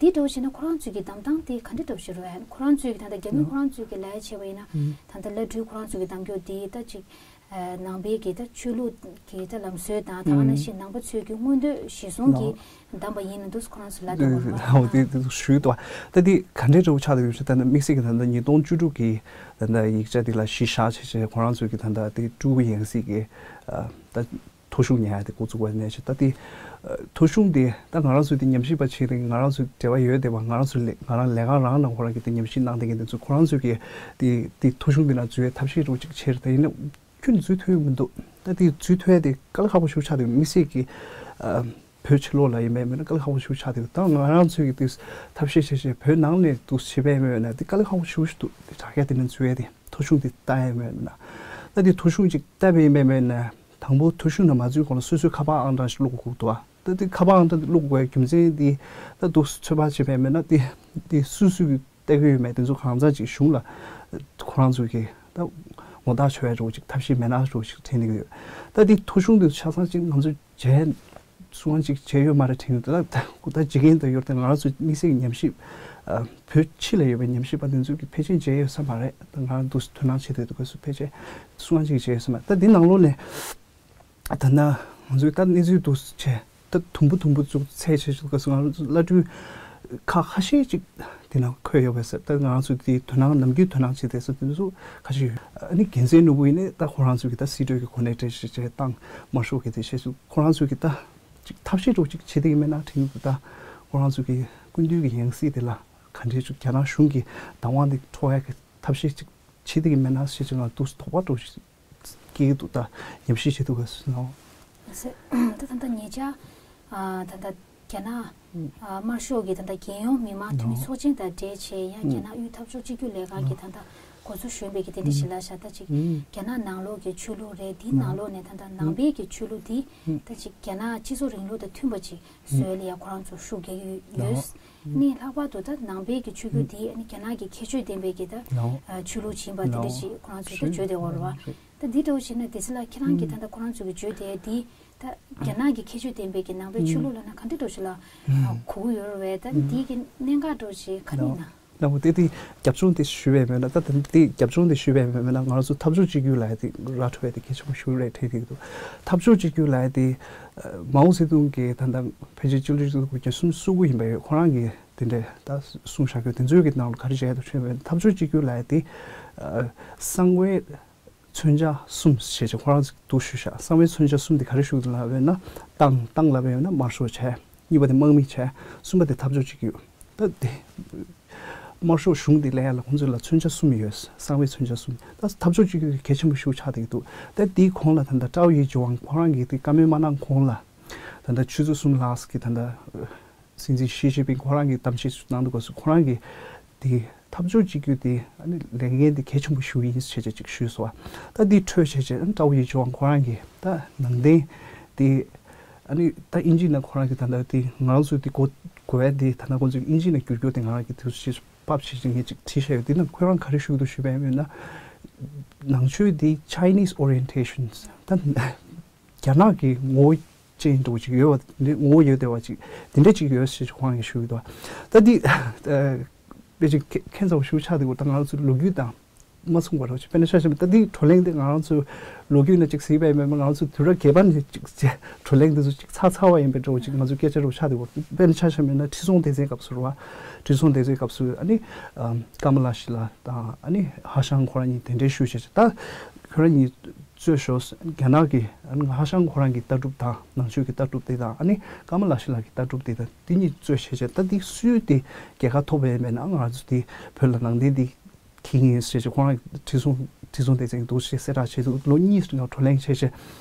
འདི་འདྲ་བོ་བྱས་ན་ཁོ་རང་ཚོའི་གི་གདམ་སྟངས་དེ་ག་འདྲ་འདྲ་བོ་ཞིག་རེད། ཁོ་རང་ཚོའི་གི་ད་ལྟ་རྒྱ་མི་ཁོ་རང་ཚོའི་གི་ལབ་ཡ་བྱས་པ་ཡིན་ན་ད་ལྟ་བླ་སྤྲུལ་ཁོ་རང་ཚོའི་གི་གདམ་སྐྱོར་འདི་ད་ཅིག་ནང་པའི་གི་ད་ཆོས་ལུགས་ཀྱི་ད་ལམ་སྲོལ་དང་ད་ག་ནང་བཞིན་ནང་པ་ཚོའི་གི་མངོན་འདོད་གཞིར་བཟུང་གིས་བདམས་པ་ཡིན་ན་འདུག་ཁོ་རང་ཚོ་ལབ་འདུག་གོ་ར། འོ་དེ་དེ་ཞུས་འདུག་ད་དེ་ག་འདྲའི་འདྲ་བོ་ཆགས་འདུག་ཞུ་ད་ནི་དམིགས་བསལ་གྱི་ད་ལྟ་ཉིས་སྟོང་བཅུ་དྲུག་གི་ད་ལྟ་ཡིག་ཆ་དེ་ལ་གཞི་བཞག་བྱས་བྱས་ཁོ་རང་ཚོའི་གི་ད་ལྟ་དེ་སྤྲུལ་སྐུ་ཡང་སྲིད་ཀྱི་ད་ཐོ་གཞུང་ཉར་ཡ་དེ་འགོ་བཙུགས་པ་ནས་བྱས་ད་དེ་ཐོ་གཞུང་དེ་ད་ང་རང་ཚོའི་དེ་ཉམས་ཞིབ་པ་བྱས་ཏེ་ང་རང་ཚོའི་འབྲེལ་བ་ཡོད་བསྡད་པ་ང་རང་ཚོའི་ལས་ང་རང་ལས་ཁང་རང་ནང་ཁོ་རང་གི་དེ་ཉམས་ཞིབ་གནང་བསྡད་མཁན་དེ་ཚོ་ཁོ་རང་ཚོའི་གི་དེ་དེ་ཐོ་གཞུང་དེ་ནང་འཛུལ་བའི་ཐབས་ཤེས་རོགས་ཅིག་བྱས་རེད། ད་ཡིན་ན། ཁྱོན་ནས་འཛུལ་ཐུབ་ཡོད་མི་འདུག་ད་དེ་འཛུལ་ཐུབ་ཡ་དེ་དཀའ་ལས་ཁག་པོ་ཞིག་ཆགས་འདུག་དམིགས་བསལ་གྱི་ཨ་ བོད་ཕྱི་ལོགས་ལ་ཡིན་པའི་མིན་ན་དཀའ་ལས་ཁག་པོ་ཞིག་ཆགས་འདུག་ད་ང་རང་ཚོའི་གི་དུས་ཐབས་ཤེས་བྱས་བྱས་བོད་ནང་ནས་དུ་བྱེད་པའི་མིན་ན་དེ་དཀའ་ལས་ཁག་པོ་ཞིག་འདུག་དེ་དྲ་རྒྱ་དེ་ནས་འཛུལ་ཡས་དེ་ཐོ་གཞུང་དེ་ལྟ་ཡས་མིན་ན། ད་དེ་ཐོ་གཞུང་ཅིག་ལྟ་བའི་མིན་ན་དང་པོ་ཐོ་གཞུང་ནང་མ་འཛུལ་གོང་ལ་སོ་སོའི་ཁ་པར་ཨང་གྲངས་ཤིག་བླུག་དགོས་འདུག་ད་དེ་ཁ་པར་ཨང་གྲངས་དེ་བླུག་དགོས་རྒྱུ་མཚན་དེ་ད་དུ་ཚོད་དཔག་བྱས་པའི་མིན་ན་དེ་དེ་སུ་སུ་གི་ལྟ་གི་ཡོད་མེད་དེ་ཚོ་གང་ཚང་ཅིག་གཞུང་ལ་ཁོ་རང་ཚོ་གི་ད་ངོ་རྟགས་ཆོད་ཡ་འགྲོ་ཅིག་ཐབས་ཤེས་མེད་ན་འགྲོ་ཅིག་དྲན་ནས་ཡོད། ད་དེ་ཐོ་གཞུང་དེ་ཆ་ཚང་ཅིག་ང་ཚོ་བྱས། སུ་ཡང་ཅིག་བྱས་ཡོད་མ་རེད་དྲན་ཡོད་ད། ད་ད་འཇིག་རྟེན་དུ་ཡོད་དེ་ང་རང་ཚོ་དམིགས་བསལ་གྱི་ཉམས་ཞིབ་ཨ། བོད་ཕྱི་ལ་ཡོད་པའི་ཉམས་ཞིབ་པ་དེ་ཚོས་ཀྱི་ཕལ་ཆེར་བྱས་ཡོད་ས་མ་རེད། ད་ང་རང་འདུག་དོ་སྣང་བྱེད་དུས་དུས་སྐབས་སུ་ཕལ་ཆེར་སུ་ཡང་ཅིག་བྱས་ཡོད་ས་མ་རེད། ད་འདི་ནང་ལོགས་ནས་ད་ན་ང་ཚོས་ད་གནས་ཚུལ་འདུག་བྱས་ད་དུམ་བུ་དུམ་བུ་བཙུགས་ཚད་བྱས་དུས་སྐབས་སུ་ང་རང་ཚོ་བླ་སྤྲུལ་ཁག་ཁ་ཤས་ཅིག་དེ་ནང་འཁོད་ཡོད་པས་ཟེར། ད་ང་རང་ཚོས་དེ་དོ་སྣང་ནམ་རྒྱུན་དོ་སྣང་བྱེད་དེ་ཟེར་དེ་ཚོ་ཁ་ཤས་ཡོད། ཨ་ནི་རྒྱལ་མཚན་ནོར་བུ་ཡིན་ནའི་ད་ཁོ་རང་ཚོས་ཀྱི་ད་སྲིད་གྲོས་ཀྱི་གོ་གནས་སྤྲད་བྱས་བྱས་ཏང་དམར་ཤོག་གི་དེ་བྱས་སུ་ཁོ་རང་ཚོས་ཀྱི་ད། ཅིག་ཐབས་ཤེས་འདྲ་བོ་ཅིག་བྱེད་བསྡད་ཀྱི་མེད་ན་དྲན་གྱི་འདུག་ད་ཁོ་རང་ཚོ་གི་སྐུ་མདུན་གྱི་ཡང་སྲིད་དེ་ལ་ག་འདྲའི་ཅིག་རྒྱ་ནག་གཞུང་གི་བདག་དབང་དེ་འཕྲོག་ཡ་གི་ཐབས་ཤེས་ཅིག་བྱེད་བསྡད་ཀྱི་མེད་ན་ཞེས་ཅིག་ང་འདུག་དོགས་པ་འདྲ་བོ་ཅིག་སྐྱེ་གི་འདུག་ད་ཉམས་ཞིབ་བྱེད་དུས་སྐབས་སུ་ནའོ། ད་ད་ལྟ་ཉེ་ཆར་ཨ་ད་ལྟ་རྒྱ་ནག་ཨ་དམར་ཤོག་གི་ད་ལྟ་རྒྱལ་ཡོངས་མི་དམངས་འཐུས་མི་ཚོགས་ཆེན་དང་འབྲེལ་བྱས་ཡང་རྒྱ་ནག་དབུས་འཐབ་ཕྱོགས་གཅིག་གྱུར་ལས་ཁང་གི་ད་ལྟ་འགོ་གཙོ་གཞོན་པའི་གི་དེ་འདྲ་ཞིག་ལ་བཞག་ད་ཅིག་རྒྱ་ནག་ནང་ལོགས་ཀྱི་ཆོས་ལུགས་རེད། དེའི་ནང་ལོགས་ནས་ད་ལྟ་ནང་པའི་གི་ཆོས་ལུགས་དེ་ད་ཅིག་རྒྱ་ནག་སྤྱི་ཚོགས་རིང་ལུགས་དང་མཐུན་པ་ཅིག་བཟོས་ལ་ཡ་ཁོ་རང་ཚོ་ཤུགས་རྒྱག་གི་ཡོད། ནི་ལྷག་པར་དུ་ད་ནང་པའི་གི་ཆོས་བརྒྱུད་དེ་ནི་རྒྱ་ནག་གི་ཁྱད་ཆོས་ལྡན་པའི་གི་ད་ཆོས་ལུགས་ཡིན་པ་དེ་འདྲ་ཞིག་ཁོ་རང་ཚོས་ད་བརྗོད་བསྡད་ཡོད་རེད་བ། ད་འདི་འདྲ་བོ་བྱས་ན་དེ་ཚོ་ལ་ཁྱེད་རང་གིས་ད་ལྟ་ཁོ་རང་ཚོ་གི་བརྗོད་དེ་འདི་ད་རྒྱ་ནག་གི་ཁྱད་ཆོས་ལྡན་པའི་གི་ནང་པའི་ཆོས་ལུགས་ལབ་ན་ག་འདྲ་འདྲ་ཞིག་ལ་གོ་གི་ཡོད་རེད་བས། ད་འདི་གི་གནད་འགག་འདྲ་ཞིག་ག་རེ་ཡིན་ན། ལགས་འོ་དེ་དེ་རྒྱབ་ལྗོངས་དེ་ཞུས་པའི་མེད་ན། ད་དེ་དེ་རྒྱབ་ལྗོངས་དེ་ཞུས་པའི་མེད་ན་ང་རང་ཚོ་འཐབ་ཕྱོགས་གཅིག་གྱུར་ལབ་ཡ་དེ་ར་འཕྲོད་ཡ་དེ་གལ་ཆེན་པོ་ཞིག་རེད་དྲན་གྱི་འདུག་འཐབ་ཕྱོགས་གཅིག་གྱུར་ལབ་ཡ་དེ་མའོ་ཙེ་ཏུང་གི་ད་ལྟ་ཕལ་ཆེར་སྤྱི་ལོ་ཆིག་སྟོང་དགུ་བརྒྱ་སུམ་ཅུ་སོ་དགུ་ཡིན་པ་ཡོད། ཁོ་རང་གིས་དེ་འདྲའི་ད་གསུངས་བཞག་ཡོད། དེ་ཚོའི་གི་ནང་ལ་ག་རེ་བྱས་འདུག་ཞུས་པ་ཡིན་ན། འཐབ་ཕྱོགས་གཅིག་གྱུར་ལབ་ཡ་དེ་གསང་བའི་མཚོན་ཆ་གསུམ་ཞེས་བྱ་ཁོ་རང་ཚོས་འདུག་ཞུས་ཤག་གསང་བའི་མཚོན་ཆ་གསུམ་དེ་ག་རེ་ཞུ་གི་འདུག་ལབ་ཡོད་ན། ཏང་ཏང་ལབ་ཡོད་ན་དམར་ཤོག་བྱས། གཉིས་པ་དེ་དམག་མི་བྱས། གསུམ་པ་དེ་འཐབ་ཕྱོགས་གཅིག་གྱུར། ད་དེ་དམར་ཤོག་གཞུང་དེ་ལ་ཡ་ལ་ཁོང་ཚོ་ལ་མཚོན་ཆ་གསུམ་ཡོད། གསང་བའི་མཚོན་ཆ་གསུམ། ད་འཐབ་ཕྱོགས་གཅིག་གྱུར་གྱི་གལ་ཆེན་པོ་ཞིག་ཆགས་བསྡད་ཀྱི་འདུག་ད་དེའི་གོང་ལ་ད་ལྟ་ཀྲའོ་ཡེ་ཅི་ཝང་ཁོ་རང་གིས་དེ་བཀའ་མོལ་མ་གནང་གོང་ལ་ད་ལྟ་ཆུ་ཚོད་གསུམ་ལྷག་གི་ད་ལྟ་སྲིད་འཛིན་ཞི་ཅིན་ཕིང་ཁོ་རང་གིས་གཏམ་བཤད་ཞིག་གནང་དུས་སྐབས་སུ་ཁོ་རང་གིས་དེ་འཐབ་ཕྱོགས་གཅིག་གྱུར་དེ་ཨ་ནི་ལས་འགན་དེ་གལ་ཆེན་པོ་ཞིག་ཡིན་ཞེས་བྱས་ཅིག་ཞུས་སོང་བ། ད་དེ་འཕྲོས་བྱས་བྱས་ཨ་ནི་ཀྲའོ་ཡེ་ཅི་ཝང་ཁོ་རང་གིས་ད་ནང་བསྟན་དེ་ཨ་ནི་ད་དབྱིན་ཇི་ནང་ཁོ་རང་གིས་ད་ལྟ་དེ་ང་རང་ཚོས་དེ་གོ་དགོས་ཡ་དེ་ད་ལྟ་ཁོང་ཚོས་དབྱིན་ཇི་ནང་བསྒྱུར་རྒྱུ་དེ་ང་རང་གིས་དུས་སུ་ཕབ་བྱས་ཅིག་ངས་ཅིག་བྲིས་བཞག་ཡོད། དེ་ནང་ཁོ་རང་ག་རེ་ཞུ་གི་འདུག་ཞུས་པ་ཡིན་ན། ནང་ཆོས་དེ་Chinese orientations ད། རྒྱ་ནག་གི་ངོ་བོ་ཅན་འདྲ་བོ་ཅིག་ཡོད་པ། ངོ་བོ་ཡོད་བསྡད་པ་ཅིག་དེ་འདྲ་ཅིག་ཡོད་ཞེས་ཁོང་གིས་ཞུ་གི་འདུག་ད་འདི་དཔེ་ཅིག་ཁྱད་མཚར་བ་ཞིག་ཆགས་བསྡད་ཡོད། ད་ང་རང་ཚོའི་ལོ་རྒྱུས་དང་མ་མཚུངས་པ་འདྲ་བོ་ཅིག་དཔེར་ན་ཆ་བཞག་ན་ད་འདི་བགྲོ་གླེང་དེ་ང་རང་ཚོའི་ལོ་རྒྱུས་ནང་ཅིག་གཟིགས་པ་ཡིན་པས་ང་རང་ཚོ་དུས་རབས་བརྒྱད་པ་ནས་ཅིག་བགྲོ་གླེང་འདི་ཚོ་ཅིག་ཚར་ཚར་བ་ཡིན་པའི་འདྲ་བོ་ཅིག་ང་ཚོའི་སྐད་ཆ་འདྲ་བོ་ཆགས་བསྡད་ཡོད། དཔེར་ན་ཆ་བཞག་པ་ཡིན་ན་ཁྲི་སྲོང་ལྡེ་བཙན་སྐབས་སུ་རེད་བ། ཁྲི་སྲོང་ལྡེ་བཙན་སྐབས་སུ་ཨ་ནི་ཀ་མ་ལ་ཤི་ལ་དང་ཨ་ནི་ཧ་ཤང་ཁོ་རང་གཉིས་གདན་འདྲེན་ཞུས་བྱས་ད་ཁོ་རང་གཉིས། གཙོས་ཤོག་རྒྱ་ནག་གི་ཧ་ཤང་ཁོ་རང་གི་ལྟ་གྲུབ་དང་ནང་ཆོས་ཀྱི་ལྟ་གྲུབ་དེ་དང་ཨ་ནི་ཀ་མ་ལ་ཤི་ལ་གི་ལྟ་གྲུབ་དེ་དང་དེ་གཉིས་གཙོས་བྱས་བྱས་ད་དེ་སུའི་དེ་རྒྱལ་ཁ་ཐོབ་པའི་མེད་ན་ང་ཚོ་དེ་བོད་ལ་ནང་བསྟན་དེ་ཁྱེར་ངེས་ཞེས་བྱས་ཁོ་རང་ཁྲི་སྲོང་ཁྲི་སྲོང་ལྡེ་བཙན་གྱི་འདུག་ཞེས་གསལ་བསྒྲགས་བྱས་འདུག་ལོ་གཉིས་སུ་ང་བགྲོ་གླེང་བྱས་བྱས་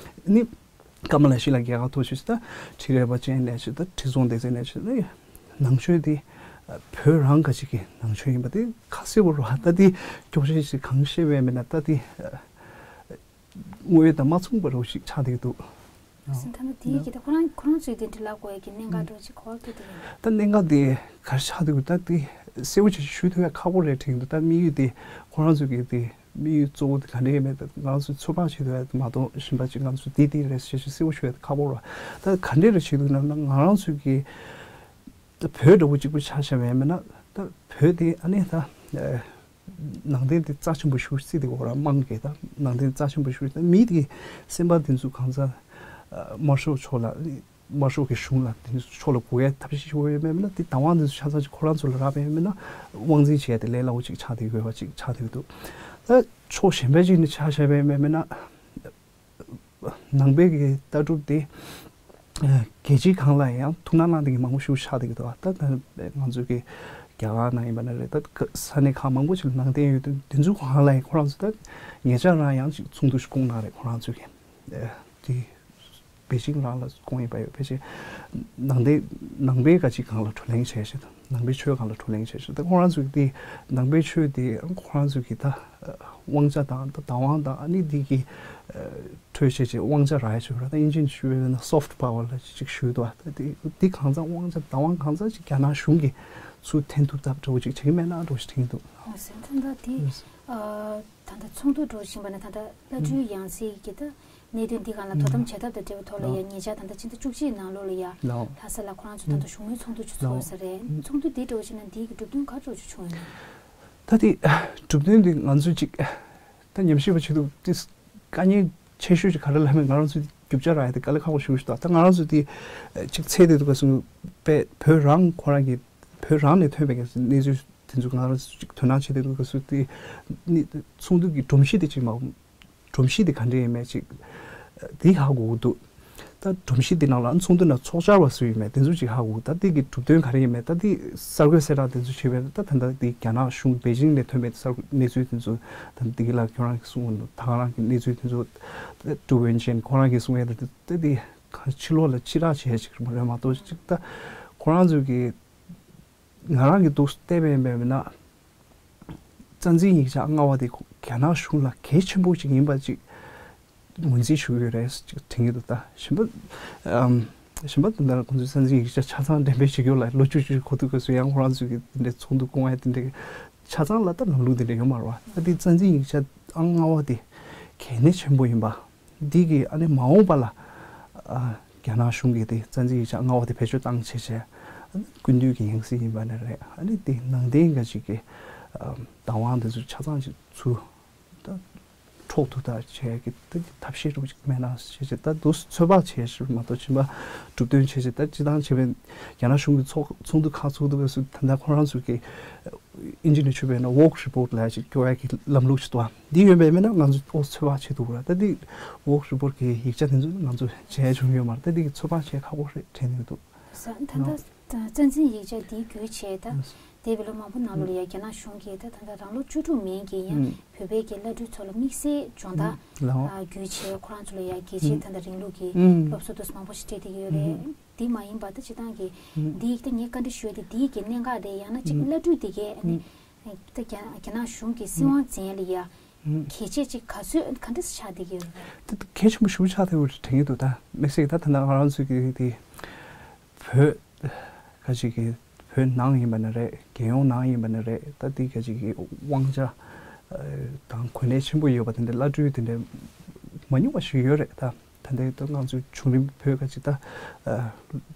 ནི་ཀ་མ་ལ་ཤི་ལ་རྒྱལ་ཁ་ཐོབ་བྱས་ད་ཁྲི་རལ་པ་ཅན་ནས་བྱས་ད་ཁྲི་སྲོང་ལྡེ་བཙན་ནས་བྱས་ནི་ནང་ཆོས་དེ་བོད་རང་ག་ཅིག་གི་ནང་ཆོས་ཡིན་པ་དེ་ཁ་གསལ་པོ་རེད་བ། ད་དེ་སྐྱོག་བཤད་ཞིག་གང་བཤད་པའི་མེད་ན་ད་དེ། དངོས་ཡོད་དང་མ་མཚུངས་པ་རུ་ཞིག་ཆགས་བསྡད་འདུག་ཟིན་ཐ་ན་དེའི་གི་ད་ཁོ་རང་ཁོ་རང་ཚོའི་དེ་འབྲེལ་ལ་གོ་ཡ་གི་གནད་འགག་འདྲ་ཅིག་གོ་བ་ཕེབས་དེ་ཡིན། ད་གནད་འགག་དེ་ག་རེ་ཆགས་འདུག་ད་དེ་གསལ་པོ་ཅིག་ཞུ་ཐུབ་ཡ་ཁག་པོ་རེད་དྲན་འདུག་ད་དམིགས་ཡུལ་དེ་ཁོ་རང་ཚོའི་གི་དེ་དམིགས་ཡུལ་གཙོ་བོ་དེ་ག་འདྲ་ཡིན་མེད་ད་ང་རང་ཚོས་ཚོད་དཔག་བྱེད་ཐུབ་ཡ་མ་གཏོགས་གཞན་པ་ཅིག་ང་ཚོས་དེ་དེ་རེད་ཞེས་ཞུ་གསལ་པོ་ཞུ་ཡ་ཁག་པོ་རེད། ད་ག་འདྲ་རེད་བྱེད་འདུག་ན་ང་རང་ཚོའི་གི་ད་བོད་འདྲ་པོ་གཅིག་པུ་ཆ་བཞག་པ་ཡིན་མིན་ན་ད་བོད་དེ་ཨ་ནི་ད། ནང་བསྟན་དེ་རྩ་ཆེན་པོ་ཞིག་བརྩིས་ཏེ་འོ་ར་དམངས་ཀྱིས་ད་ནང་བསྟན་རྩ་ཆེན་པོ་ཞིག་ད་མི་དེ་སེམས་པ་དེ་ཚོ་གང་ཚ་དམར་ཤོག་ཕྱོགས་ལ་དམར་ཤོག་གི་གཞུང་ལ་དེ་ཚོ་ཕྱོགས་ལ་འགོག་ཡའི་ཐབས་ཤེས་ཤིག་ཡོད་མེད་མིན་ན་དེ་བདག་དབང་དེ་ཚོ་ཆ་ཚང་ཅིག་ཁོ་རང་ཚོ་ལ་རག་པ་ཡིན་མིན་ན་དབང་འཛིན་བྱས་ཏེ་ལས་སླ་བོ་ཅིག་ཆགས་བསྡད་ཡོད་པ་ཅིག་ཆགས་བསྡད་ཡོད་འདུག་ད་ཕྱོགས་གཞན་པ་ཅིག་ནས་ཆ་བཞག་པ་ཡིན་མིན་ན། ནང་པའི་གི་ལྟ་གྲུབ་དེ་རྒྱལ་སྤྱི་སྒང་ལ་ཡང་ཐུགས་སྣང་གནང་བསྡད་མཁན་མང་པོ་ཞིག་ཆགས་བསྡད་ཀྱི་འདུག་ད་ལྟ་ང་ཚོའི་གི་རྒྱ་གར་ནང་ཡིན་པ་ན་རེད། ད་ས་གནས་ཁག་མང་པོ་ཞིག་ལ་ནང་བསྟན་ཡོད་དུས་དེ་ཚོའི་སྒང་ལ་ཡང་ཁོ་རང་ཚོ་ད་ཉེ་ཆར་རང་ཡང་ཅིག་ཚོགས་འདུ་ཞིག་བསྐོངས་གནང་རེད། ཁོ་རང་ཚོའི་གི་དེ་ པེ་ཅིང་རང་ལ་དགོངས་ཡོད་པ་ཡོད། ཕལ་ཆེར་ནང་བསྟན་ནང་པའི་ག་ཅིག་སྒང་ལ་བགྲོ་གླེང་བྱས་ཤིང་། ནང་པའི་ཆོས་སྒང་ལ་བགྲོ་གླེང་བྱས་ཤིང་། ད་ཁོ་རང་ཚོས་དེ་ནང་པའི་ཆོས་དེ་ཁོ་རང་ཚོས་ཀྱི་ད་དབང་ཆ་དང་ད་བདག་དབང་དང་ཨ་ནི་དེ་གི་ཁྲོད་བཤད་ཅིག་དབང་ཆ་རག་ཡ་ཞུ་ར། ད་དབྱིན་ཇིའི་ཞུ་བའི་ན་soft power་ལ་ཅིག་ཞུས་འདུག་ད་དེ་དེ་གང་ཚང་དབང་ཆ་བདག་དབང་གང་ཚང་ཅིག་རྒྱ་ནག་གཞུང་གིས་ཚུར་འཐེན་ཐུབ་ཐབས་འདྲ་བོ་ཅིག་བྱེད་ཀྱི་མེད་ན་འདྲ་བོ་ཞིག་དྲན་གྱི་འདུག་ཨོ་ཟེར་ད་ལྟ་དེ་ཨ་ད་ལྟ་ཚོགས་འདུ་འགྲོ་བཞིན་པ་ན་ད་ལྟ་བླ་སྤྲུལ་ཡང་སྲིད་ཀྱི་ད་གནད་དོན་འདི་སྒང་ལ་དོ་དམ་བྱེད་ཐབས་དང་འབྲེལ་བའི་ཐོག་ལ་ཡ་ཉེ་ཆར་ད་ལྟ་ཕྱི་ཟླ་བཅུ་གཅིག་ནང་ལོགས་ལ་ཡ་ལྷ་ས་ལ་ཁོ་རང་ཚོ་ད་ལྟ་བཞུགས་མོལ་ཚོགས་འདུ་ཅིག་ཚོགས་ས་རེད། ཚོགས་འདུ་འདི་འགྲོ་བཞིན་ན་འདི་གི་གྲུབ་དོན་ག་འདྲ་ཅིག་བྱུང་ཡོད་ན། ད་དེ་གྲུབ་དོན་འདི་ང་ཚོས་ཅིག་ད་ཉམས་ཞིབ་པ་བྱེད་དུས་དེ་དཀའ་ངལ་ཆེ་ཤོས་ཅིག་ག་རེ་ལབ་མིན་ང་རང་ཚོས་རྒྱུ་ཆ་རག་ཡ་དེ་དཀའ་ལས་ཁག་པོ་ཞིག་ཞིག་འདུག་ད་ང་རང་ཚོས་དེ་ཅིག་འཚོལ་བསྡད་འདུག་ག་སོང་པས་བོད་རང་ཁོ་རང་གི་བོད་རང་ནས་ཐོན་པའི་གནས་ཚུལ་དེ་ཚོ་ང་རང་ཚོས་ཅིག་དོ་སྣང་བྱེད་བསྡད་འདུག་ག་སོང་དེ་ཚོགས་འདུ་གི་སྒྲོམ་གཞི་དེ་ཅིག་མ་སྒྲོམ་གཞི་དེ་ག་འདྲ་ཡིན་མེད་ཅིག་དེ་ཧ་གོ་གི་འདུག་ད་སྒྲོམ་གཞི་དེ་ནང་ལ་ཚོགས་འདུ་ནང་ཚོགས་བཅར་བ་སུ་ཡིན་མེད་དེ་ཚོ་ཅིག་ཧ་གོ་གི། ད་དེ་གི་གྲུབ་དོན་ག་རེ་ཡིན་མེད་ད་དེ་གསར་འགོད་གསལ་བསྒྲགས་དེ་ཚོ་བྱས་པས་ད་ད་ལྟ་དེ་རྒྱ་ནག་གཞུང་པེ་ཅིང་ནས་ཐོན་པའི་གསར་འགོད་གནས་ཚུལ་དེ་ཚོ་ད་དེ་གི་ལ་ཁྱོད་རང་གིས་གསུངས་ད་ག་རང་གི་གནས་ཚུལ་དེ་ཚོ་ཀྲུའུ་ཝེན་ཅན་ཁོ་རང་གིས་གསུངས་ཡ་ད་དེ་དེ་ག་ཕྱི་ལོགས་ལ་ཕྱི་བསྒྲགས་བྱས་ཅིག་རེད་མ་གཏོགས་ཅིག་ད་ཁོ་རང་ཚོ་གི་ང་རང་གི་འདུག་བལྟས་པའི་མེད་མིན་ན། རྩ་འཛིན་ཡིག་ཆ་ལྔ་པ་དེ་རྒྱ་ནག་གཞུང་ལ་གལ་ཆེན་པོ་ཅིག་ཡིན་པ་ཅིག་ངོས་འཛིན་ཞུ་གི་ཡོད་རེད་ཅིག་དྲན་གྱི་འདུག་ད་གཞན་པ་ཨམ་གཞན་པ་དེ་འདྲ་ཁོང་ཚོས་རྩ་འཛིན་ཡིག་ཆ་ཆ་ཚང་འགྲེམས་སྤེལ་བྱེད་རྒྱུ་ལ་ལོ་བཅུ་བཅུ་གོ་ཐུབ་དགོས་སུ་ཡང་ཁོ་རང་ཚོས་ཀྱི་དེ་འདྲའི་ཚོགས་འདུ་སྐོང་ཡ་དེ་འདྲའི་ཆ་ཚང་ལ་ད་ལམ་ལུགས་དེ་འདྲ་ཡོད་མ་རེད་བ། ད་དེ་རྩ་འཛིན་ཡིག་ཆ་ཨང་ལྔ་པ་དེ་གལ་གནད་ཆེན་པོ་ཡིན་པ། འདི་གིས་ཨ་ནི་མ་འོངས་པ་ལ་ཨ་རྒྱ་ནག་གཞུང་གིས་དེ་རྩ་འཛིན་ཡིག་ཆ་ལྔ་པ་དེ་བེད་སྤྱོད་བཏང་བྱས་བྱས་སྐུ་མདུན་གྱི་ཡང་སྲིད་ཡིན་པ་ནི་རེད། ཨ་ནི་དེ་ནང་བསྟན་འགའ་ཞིག་གི་ཨ་བདག་དབང་དེ་ཚོ་ཆ་ཚང་ཞིག་ཚུར་ད་འཕྲོག་ཐུབ་ཐབས་བྱས་ཀྱི་ད་ཐབས་ཤེས་རུ་ཅིག་མེད་ན་ཞེས་བྱས་ད་དུ་ཚོད་དཔག་བྱས་ཞིག་མ་གཏོགས་ཕྱིན་པ་གྲུབ་དོན་བྱས་ཞིག་ད་སྤྱི་བཏང་བྱས་པའི་རྒྱ་ནག་གཞུང་གི་ཚོགས་ཚོགས་འདུ་ཁག་ཚོགས་འདུ་སྐབས་སུ་ད་ལྟ་ཁོ་རང་ཚོ་གི་ཨིན་ཇི་ནས་ཆུད་པའི་ན་ཝོག་རི་པོར་ལ་ཅིག་སྐྱོར་ཡ་གི་ལམ་ལུགས་ཅིག་འདུག་འདི་ཡོད་པའི་མིན་ན་ང་ཚོ་ཨོ་ཚོད་དཔག་བྱེད་ཐུབ་ར། ད་འདི་ཝོག་རི་པོར་གི་ཡིག་ཆ་དེ་ཚོ་ང་ཚོ་བྱས་བྱུང་ཡོད་མ་རེད། ད་འདི་གི་ཚོད་དཔག་བྱས་ཁག་པོ་རེད་དྲན་གྱི་འདུག་ད་ལྟ་རྩ་འཛིན་ཡིག་ཆ་འདི་བརྒྱུད་བྱས་ད་འདས་པའི་ལོ་མང་པོ་ནང་ལོགས་ལ་ཡ་རྒྱ་ནག་གཞུང་གིས་ད་ད་ལྟ་རང་ལོ་བཅུ་དྲུག་མིན་གྱི་ཡང་བོད་པའི་གི་བླ་སྤྲུལ་ཚོ་ལ་དམིགས་བསལ་སྦྱོང་བརྡར་བརྒྱུད་བྱས་ཁོ་རང་ཚོ་ལ་ཡ་རྒྱལ་གཅེས་ད་ལྟ་རིང་ལུགས་ཀྱི་སློབ་གསོ་དུ་མང་པོ་ཞིག་སྤྲད་བསྡད་ཀྱི་ཡོད་རེད། འདི་མ་ཡིན་པ་ད་སྤྱི་བཏང་གི་འདི་ད་ངས་བཀའ་འདྲི་ཞུ་ཡ་དེ་འདིའི་གི་གནད་འགག་རེད། ཡང་ན་ཅིག་བླ་སྤྲུལ་འདི་གས་ཨ་ནི་ད་རྒྱ་རྒྱ་ནག་གཞུང་གི་སྲིད་དབང་འཛིན་ཡ་ལ་ཡ་གལ་ཆེ་ཅིག་ག་ཚོད་ག་འདྲ་ཆགས་བསྡད་ཀྱི་ཡོད་རེད། ད་གལ་ཆེན་པོ་ཞེ་པོ་ཆགས་བསྡད་ཡོད་རེད་དྲན་གྱི་འདུག་ད་དམིགས་བསལ་ད་ད་ལྟ་ང་རང་ཚོའི་གི་དེ་བོད་ཁ་ཅིག་གི་བོད་ནང་ཡིན་པ་ནི་རེད། རྒྱལ་ཡོངས་ནང་ཡིན་པ་ནི་རེད། ད་དེ་ཁ་ཅིག་གི་དབང་ཆ་དང་གོ་གནས་ཆེན་པོ་ཡོད་པ་དེ་འདྲ་བླ་སྤྲུལ་དེ་འདྲ་མ་ཉུང་བ་ཞིག་ཡོད་རེད་ད། ད་ལྟའི་ད་ང་ཚོའི་བྱུང་རིམ་བོད་ཁ་ཅིག་ད་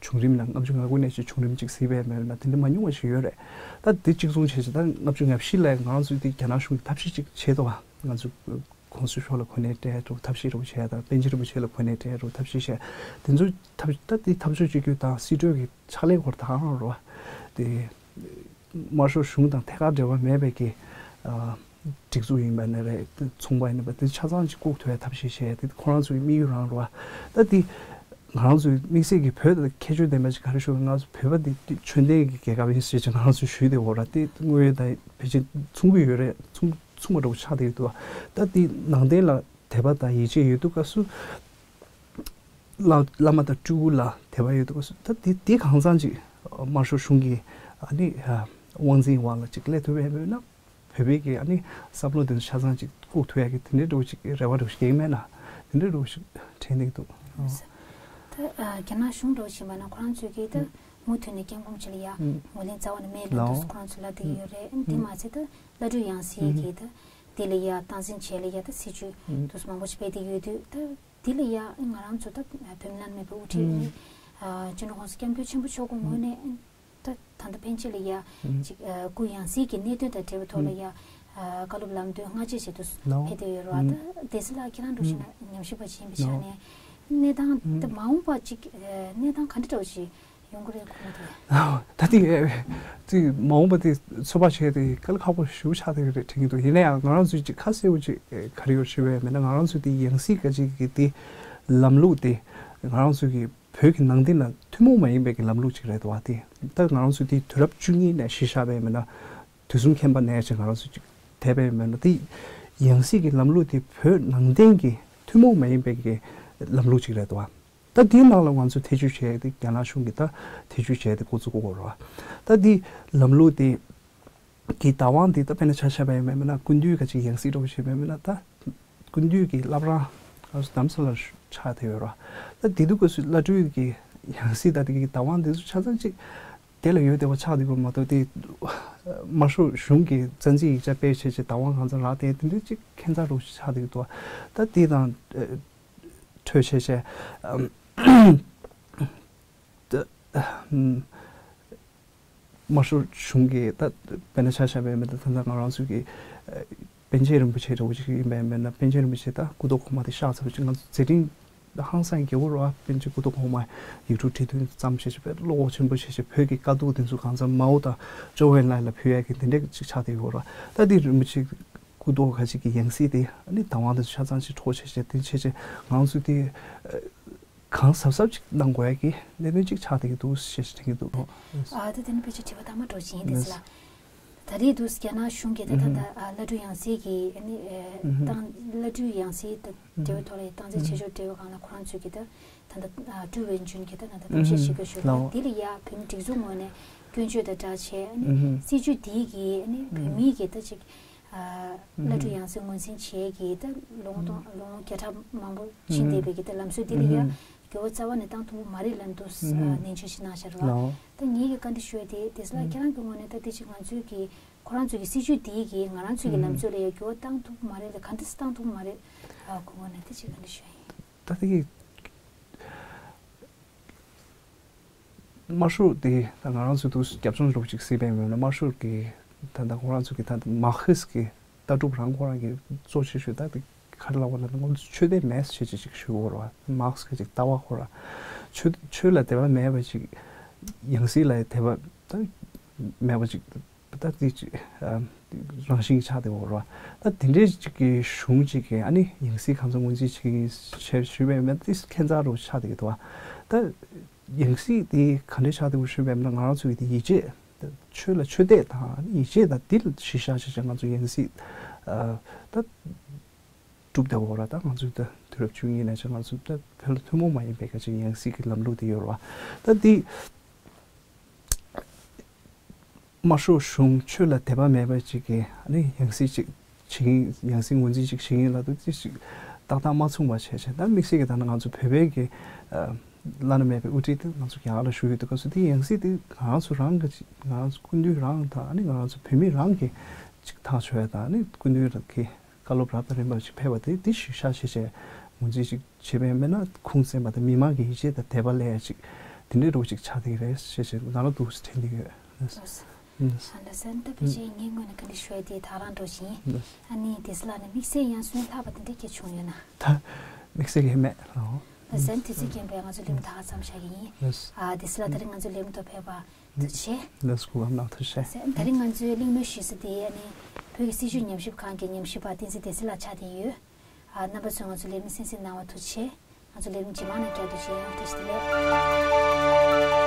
བྱུང་རིམ་ནང་ལྔ་བཅུ་ང་དགུ་ནས་ཅིག་བྱུང་རིམ་ཅིག་གཟིགས་པའི་མེད་ན་དེ་འདྲ་མ་ཉུང་བ་ཞིག་ཡོད་རེད། ད་དེ་གཅིག་མཚུངས་བྱས་ཅིག་ད་ལྔ་བཅུ་ང་བཞི་ལ་ང་ཚོས་དེ་རྒྱ་ནག་གཞུང་གིས་ཐབས་ཤེས་ཅིག་བྱས་འདུག་བ། ང་ཚོ་༸གོང་ས་མཆོག་ལ་གོ་གནས་སྤྲད་འགྲོ་ཐབས་ཤེས་རུ་བྱས་དང་པཎ་ཆེན་རིན་པོ་ཆེ་ལ་གོ་གནས་སྤྲད་འགྲོ་ཐབས་ཤེས་བྱས་དེ་ཚོ་ཐབས་ད་དེ་འཐབ་ཕྱོགས་གཅིག་གྱུར་དང་སྲིད་གྲོས་ཀྱི་ཕྱག་ལས་སྐོར་དང་རོ་དེ། དམར་ཤོག་གཞུང་དང་ཐད་ཀར་འབྲེལ་བ་མེད་པའི་གི་ཨ་སྒྲིག་འཛུགས་ཡིན་པ་ནི་རེད། ཚོང་པ་ཡིན་པ་དེ་ཆ་ཚང་ཅིག་བཀུག་ཐུབ་ཡ་ཐབས་ཤེས་བྱས་དེ་ཁོ་རང་ཚོའི་དམིགས་ཡུལ་རང་རེད་བ། ད་དེ་ང་རང་ཚོའི་དམིགས་བསལ་གྱི་བོད་དང་ཁྱད་ཆོས་ལྡན་པ་ཅིག་ག་རེ་ཞུ་ང་ཚོ་བོད་པ་འདི་ཆོས་ལྡན་གྱི་རྒྱལ་ཁབ་ཡིན་ཟེར་ཅིག་ང་རང་ཚོས་ཞུས་དེ་འོ་ར་དེ་དངོས་ཡོད་དང་ཕལ་ཆེར་མཚུངས་པ་ཡོད་རེད། མཚུངས་མཚུངས་པ་འདྲ་བོ་ཆགས་བསྡད་ཡོད་འདུག་བ། ད་དེ་ནང་བསྟན་ལ་དད་པ་དང་ཡིད་ཆེས་ཡོད་དུས་སྐབས་སུ། བླ་བླ་མ་དང་སྤྲུལ་སྐུ་ལ་དད་པ་ཡོད་དུས་སྐབས་སུ་ད་དེ་དེ་གང་ཚང་ཅིག་དམར་ཤོག་གཞུང་གིས་ཨ་ནི་དབང་འཛིན་འོག་ལ་ཅིག་སླེབས་ཐུབ་ཡ་མེད་ན་བོད་པའི་གི་ཨ་ནི་བསམ་བློ་དེ་ཚོ་ཆ་ཚང་ཅིག་བཀུག་ཐུབ་ཡ་གི་དེ་འདྲའི་འདྲ་བོ་ཅིག་རེ་བ་འདྲ་བོ་ཞིག་ཡིན་མེད་ན་དེ་འདྲའི་འདྲ་བོ་ཞིག་དྲན་གྱི་འདུག་ད་རྒྱ་ནག་གཞུང་འདྲ་བོ་ཞིག་མ་ན་ཁོ་རང་ཚོས་གི་ད་མུ་མཐུད་ནས་སྐྱབས་མགོན་ཆེ་ལ་ཡ་ངོས་ལེན་རྩ་བ་ནས་མེད་ལབ་འདུག་ཁོ་རང་ཚོ་ལབ་བསྡད་ཀྱི་ཡོད་རེད། དེ་མ་ཚད་ད་བླ་སྤྲུལ་ཡང་སྲིད་ཀྱི་ད་དེ་ལ་ཡ་སྟངས་འཛིན་བྱས་ལ་ཡ་ད་སྲིད་བྱུས་དུས་མང་པོ་ཞིག་སྤེལ་བསྡད་ཡོད་དུས་ད། དེ་ལ་ཡ་ང་རང་ཚོ་ད་བོད་མི་ལ་མེད་པའི་དབུ་ཁྲིད་ནི་སྤྱི་ནོར་༸གོང་ས་༸སྐྱབས་མགོན་ཆེན་པོ་མཆོག་གི་ངོས་ནས་ད་ད་ལྟ་ཕན་ཆད་ལ་ཡ་ཅིག་སྐུ་ཡང་སྲིད་ཀྱི་གནད་དོན་དང་འབྲེལ་བའི་ཐོག་ལ་ཡ་བཀའ་སློབ་ལམ་སྟོན་སྔ་རྗེས་བྱེད་དུ་ཕེབས་བསྡད་ཡོད་རེད་བ། ད་སྡེ་སྲིད་ལགས་ཁྱེད་རང་འགྲོ་ཞིག་ན་ཉམས་ཞིབ་པ་ཞིག་ཡིན་པའི་ཆ་ནས་གནས་སྟངས་ད་མ་འོངས་པ་ཅིག་གནས་སྟངས་ག་འདྲ་འདྲ་བོ་ཞིག་ཡོང་གི་རེད་ཁོ་མོ་དེ། ད་དེ་དེ་མ་འོངས་པ་དེ་ཚོད་དཔག་བྱས་ཏེ་དཀའ་ལས་ཁག་པོ་ཞེ་པོ་ཆགས་བསྡད་ཀྱི་རེད་དྲན་གྱི་འདུག་ཡིན་ན་ཡང་ང་རང་ཚོས་ཅིག་ཁ་གསལ་པོ་ཅིག་ག་རེ་ཡོད་ཞུས་པ་ཡིན་ན་ང་རང་ཚོས་དེ་ཡང་སྲིད་ག་ཅིག་གི་དེ་ལམ་ལུགས་དེ་ང་རང་ཚོས་ཀྱི་བོད་ཀྱི་ནང་བསྟན་ལ་ཐུན་མོང་མ་ཡིན་པའི་གི་ལམ་ལུགས་ཅིག་རེད་འདུག་བ། དེ་ད་ང་རང་ཚོས་དེ་དུས་རབས་བཅུ་གཉིས་ནས་གཞི་བཞག་པ་ཡིན་ན་དུས་གསུམ་མཁྱེན་པ་ནས་ཅིག་ང་རང་ཚོས་ཅིག་དད་པ་ཡིན་ན་དེ་ཡང་སྲིད་ཀྱི་ལམ་ལུགས་དེ་བོད་ནང་བསྟན་གྱི་ཐུན་མོང་མ་ཡིན་པའི་གི་ལམ་ལུགས་ཅིག་རེད་འདུག་བ། ད་དེའི་ནང་ལ་ང་ཚོས་ཐེ་བྱུས་བྱས་ཏེ་རྒྱ་ནག་གཞུང་གིས་ད་ཐེ་བྱུས་བྱས་ཏེ་འགོ་བཙུགས་དགོས་རེད་བ། ད་དེ་ལམ་ལུགས་དེ་གི་བདག་དབང་དེ་ད་དཔེར་ན་ཆ་བཞག་པ་ཡིན་པ་ཡིན་ན་སྐུ་མདུན་ག་ཅིག་ཡང་སྲིད་འདྲ་བོ་བྱས་པ་ཡིན་པ་ཡིན་ན་ད་སྐུ་མདུན་གྱི་བླ་བྲང་ང་ཚོ་རྡ་རམ་ས་ལར་ཆགས་བསྡད་ཡོད་རེད་བ། ད་དེ་དུས་སྐབས་སུ་བླ་སྤྲུལ་གྱི་ཡང་སྲིད་ད་དེ་གི་བདག་དབང་དེ་ཚོ་ཆ་ཚང་གཅིག་དེ་ལ་ཡོད་བསྡད་པ་ཆགས་བསྡད་པ་མ་གཏོགས་དེ་དམར་ཤོག་གཞུང་གིས་བཙན་འཛུལ་ཡིག་ཆ་སྤེལ་བྱས་བྱས་བདག་དབང་གང་ཚང་རག་བསྡད་དེ་འདྲ་གཅིག་ཁྱད་མཚར་འདྲ་བོ་ཞིག་ཆགས་བསྡད་ཀྱི་འདུག་ད་དེ་དང་འཕྲོས་བྱས་བྱས་ཨམ། ད་ཨམ། དམར་ཤོག་གཞུང་གིས་ད་དཔེར་ན་ཆ་བཞག་པ་ཡིན་པ་ད་ད་ལྟ་ང་རང་ཚོའི་གི་ཨ་པཎ་ཆེན་རིན་པོ་ཆེ་འདྲ་བོ་ཞིག་ཡིན་པ་ཡིན་པ་ན་པཎ་ཆེན་རིན་པོ་ཆེ་ད་སྐུ་ཐོག་གོང་མ་དེ་གཤེགས་ཚར་བ་ཅིག་ང་ཚོ་མཛད་འཕྲིན་ཧང་སང་རྒྱལ་པོ་རེད་བ། པཎ་ཆེན་སྐུ་ཐོག་གོང་མ་ཡིག་འབྲུ་ཁྲི་བདུན་བརྩམས་བྱས་བྱས་བློ་ཁོག་ཆེན་པོ་བྱས་བྱས་བོད་ཀྱི་དཀའ་སྡུག་དེ་ཚོ་གང་ཚང་མའོ་དང་ཅོ་ཝེ་ལའེ་ལ་ཕུལ་ཡ་གི་དེ་འདྲ་ཅིག་ཆགས་བསྡད་ཡོད་རེད་བ། ད་དེ་རིན་པོ་ཆེ་སྐུ་ཐོག་ཁ་ཅིག་གི་ཡང་སྲིད་དེ་ཨ་ནི་བདག་དབང་དེ་ཚོ་ཆ་ཚང་ཅིག་འཕྲོག་བྱས་བྱས་དེ་བྱས་བྱས་ང་ཚོ་དེ་གང་གཟབ་གཟབ་ཅིག་གནང་དགོས་ཡ་གི་གནད་དོན་ཅིག་ཆགས་བསྡད་ཀྱི་འདུག་ཞེས་དྲན་གྱི་འདུག་ཨ་ད་དེ་ནི་ཕལ་ཆེར་དྲི་བ་ཐ་མ་འགྲོ་བཞིན་དེ་ལ། ད་རེས་འདུག་རྒྱ་ནག་གཞུང་གིས་ད་ད་ད་ཨ་བླ་སྤྲུལ་ཡང་སྲིད་ཀྱི་ཨ་ནི་ཨ་ཏང་བླ་སྤྲུལ་ཡང་སྲིད་དང་འབྲེལ་བའི་ཐོག་ལ་ཏང་རྩལ་ཆེ་ཤོས་འབྲེལ་བའི་སྒང་ལ་ཁོ་རང་ཚོས་ཀྱི་ད་ད་ད་ཀྲུའུ་ཝེ་ཅུན་གྱིས་ད་ད་ད་གཏམ་བཤད་བྱེད་དགོས་ཞུ་ལ་དེ་ལ་ཡ་བོད་མི་སྒྲིག་འཛུགས་ངོས་ནས་སྐྱོན་བརྗོད་དང་སྦྲགས་བྱས་ཨ་ནི་སྲིད་བྱུས་འདིའི་གི་ཨ་ནི་བོད་མིའི་གི་ད་ཅིག་ཨ་བླ་སྤྲུལ་ཡང་སྲིད་ངོས་འཛིན་བྱེད་ཀྱི་ད་ལོ་ངོ་སྟོང་ལོ་ངོ་བརྒྱ་ཕྲག་མང་པོ་ཕྱིན་བསྡད་པའི་གི་ད་ལམ་སྲོལ་འདི་ལ་ཡ་འགྱུར་བ་རྩ་བ་ནས་བཏང་ཐུབ་ཀྱི་མ་རེད་ལབ་འདུག་ནན་བརྗོད་ཞིག་གནང་བཞག་རེད་བ། ད་ངེད་ཀྱི་བཀའ་འདྲི་ཞུ་ཡ་དེ་དེ་ལ་ཁྱེད་རང་གི་ངོས་ནས་ད་དེ་ཅིག་ང་ཚོའི་གི་ཁོ་རང་ཚོའི་གི་སྲིད་བྱུས་འདིའི་གི་ང་རང་ཚོའི་གི་ལམ་སྲོལ་ལ་ཡ་འགྱུར་བ་བཏང་ཐུབ་ཀྱི་མ་རེད་ལ་ག་འདྲ་སེ་བཏང་ཐུབ་ཀྱི་མ་རེད། ཨ་ཁོ་ངོས་ནས་དེ་ཅིག་བཀའ་འདྲི་ཞུ་ཡ་ཡིན། ད་དེ་གི་དམར་ཤོག་དེ་ད་ང་རང་ཚོའི་འདུག་རྒྱབ་ལྗོངས་འདྲ་པོ་ཅིག་གཟིགས་པ་ཡིན་ན་དམར་ཤོག་གི་ད་ལྟ་ཁོ་རང་ཚོ་གི་ད་ལྟ་མར་ཁེ་སི་གི་ལྟ་གྲུབ་རང་ཁོ་རང་གི་གཙོ་ཆེ་ཤོས་ད་དེ་ག་རེ་ལབ་པ་ལབ་ན་ང་ཚོ་ཆོས་དད་མེད་ཟེར་ཅིག་ཅིག་ཞུ་གི་ཡོད་རེད་བ། མར་ཁེ་སི་གི་ཅིག་ལྟ་བ་ཁོ་རང་ཆོས་ཆོས་ལ་དད་པ་མེད་པ་ཅིག་ཡང་སྲིད་ལ་དད་པ་ད་མེད་པ་ཅིག་ད་དེ་ཅིག་ཨ་རང་བཞིན་ཆགས་བསྡད་ཡོད་རེད་བ། ད་དེ་འདྲའི་ཅིག་གི་གཞུང་ཅིག་གི་ཨ་ནི་ཡང་སྲིད་གང་ཚང་ངོས་འཛིན་བྱེད་ཀྱི་ཡིན་ཞེས་ཞུས་པ་ཡིན་ན་དེ་ཁྱད་མཚར་རུ་ཆགས་བསྡད་ཀྱི་འདུག་བ། ད་ཡང་སྲིད་དེ་ག་འདྲས་ཆགས་བསྡད་པ་ཞུས་པ་ཡིན་ན་ང་རང་ཚོ་གི་དེ་ཡིད་ཆེས་ཆོས་ལ་ཆོས་དད་དང་ཡིད་ཆེས་དང་དེ་ལ་གཞི་བཞག་བྱས་བྱས་ང་ཚོ་ཡང་སྲིད་ཨ་ད་གྲུབ་བསྡད་ཡོད་རེད། ད་ང་ཚོ་ད་དུས་རབས་བཅུ་གཉིས་ནས་བྱས་ང་ཚོ་ད་བོད་ལ་ཐུན་མོང་མ་ཡིན་པའི་ག་ཅིག་ཡང་སྲིད་ཀྱི་ལམ་ལུགས་དེ་ཡོད་རེད་བ། ད་དེ་དམར་ཤོག་གཞུང་ཆོས་ལ་དད་པ་མེད་པ་ཅིག་གིས་ཨ་ནི་ཡང་སྲིད་ཅིག་བྱེད་ཀྱིན་ཡང་སྲིད་ངོས་འཛིན་ཅིག་བྱེད་ཀྱིན་ལ་དུ་ཅི་ཞིག་ཏག་ཏག་མ་མཚུངས་པ་བྱས་བྱས། ད་དམིགས་བསལ་གྱི་ད་ནི་ང་ཚོ་བོད་པའི་གི་ཨ་བླ་ན་མེད་པའི་དབུ་ཁྲིད་དེ་ང་ཚོ་རྒྱ་གར་ལ་བཞུགས་ཡོད་དུས་སྐབས་སུ་དེ་ཡང་སྲིད་དེ་ང་རང་ཚོ་རང་གི་ཅིག་ང་རང་ཚོ་སྐུ་མདུན་རང་དང་ཨ་ནི་ང་རང་ཚོ་བོད་མི་རང་གི་ཅིག་ཐག་ཆོད་ཡ་དང་ཨ་ནི་སྐུ་མདུན་རང་གི་བཀའ་སློབ་རབ་དང་རིམ་པ་ཞིག་ཕེབས་པ་དེ་དེ་ཞིག་ཤ་ཤེས་བྱས་ངོས་འཛིན་ཞིག་བྱེད་པའི་མེད་ན་ཁུངས་བཙན་པ་དང་མི་མང་གི་ཡིད་ཆེས་དང་དད་པ་སླེབས་ཡ་ཞིག་དེ་འདྲའི་རོགས་ཞིག་ཆགས་བསྡད་ཀྱི་རེད་ཞེས་ཞེས་ང་ལ་འདུག་སེ་དྲན་གྱི་ཡོད། ལགས་སོ། ཨ་ལགས་སོ། ད་ཕལ་ཆེར་ངའི་ངོས་ནས་བཀའ་འདྲི་ཞུ་ཡ་དེ་ད་རང་འགྲོ་བཞིན། ལགས་སོ། ཨ་ནི་དེ་སྲིད་ལ་ནི་དམིགས་བསལ་ཡང་སུན་ལྷག་པ་དེ་འདྲ་སྐྱེ་བྱུང་ཡོད་ན། ད་དམིགས་བསལ་གྱི་མེད་ལགས། ལགས་སོ། དུས་ཚོད་རྐྱེན་པས་ང་ཚོ་ལས་མི་ད་ག་མཚམས་བཞག་གི་ཡིན། ལགས་སོ། ཨ་དེ་སྲིད་ལ་ད་རིང་ང་ཚོ་ལས་མི་ཐོག་ཕེབས་པ། ཐུགས་རྗེ་ཆེ། ལགས་སོ། སྐུ་ཁམས་བཟང་། ཐུགས་རྗེ་ཆེ། ད་རིང་ང་ཚོའི་གླེང་མོལ་ཞུ་ས་དེ་ཨ་ནི་བོད་ཀྱི་སྲིད་བྱུས་ཉམས་ཞིབ་ཁང་གི་ཉམས་ཞིབ་པ་བསྟན་འཛིན་བདེ་སྲིད་ལགས་ཆགས་བསྡད་ཡོད། ཨ་རྣམ་པ་ཚོས་ང་ཚོ་ལས་རིམ་གསན་གཟིགས་གནང་བར་ཐུགས་རྗེ་ཆེ། ང་ཚོ་ལས་རིམ་རྗེས་མ་ནས་བསྐྱར་དུ་མཇལ་ཡོང་། བཀྲ་ཤིས་བདེ་ལེགས།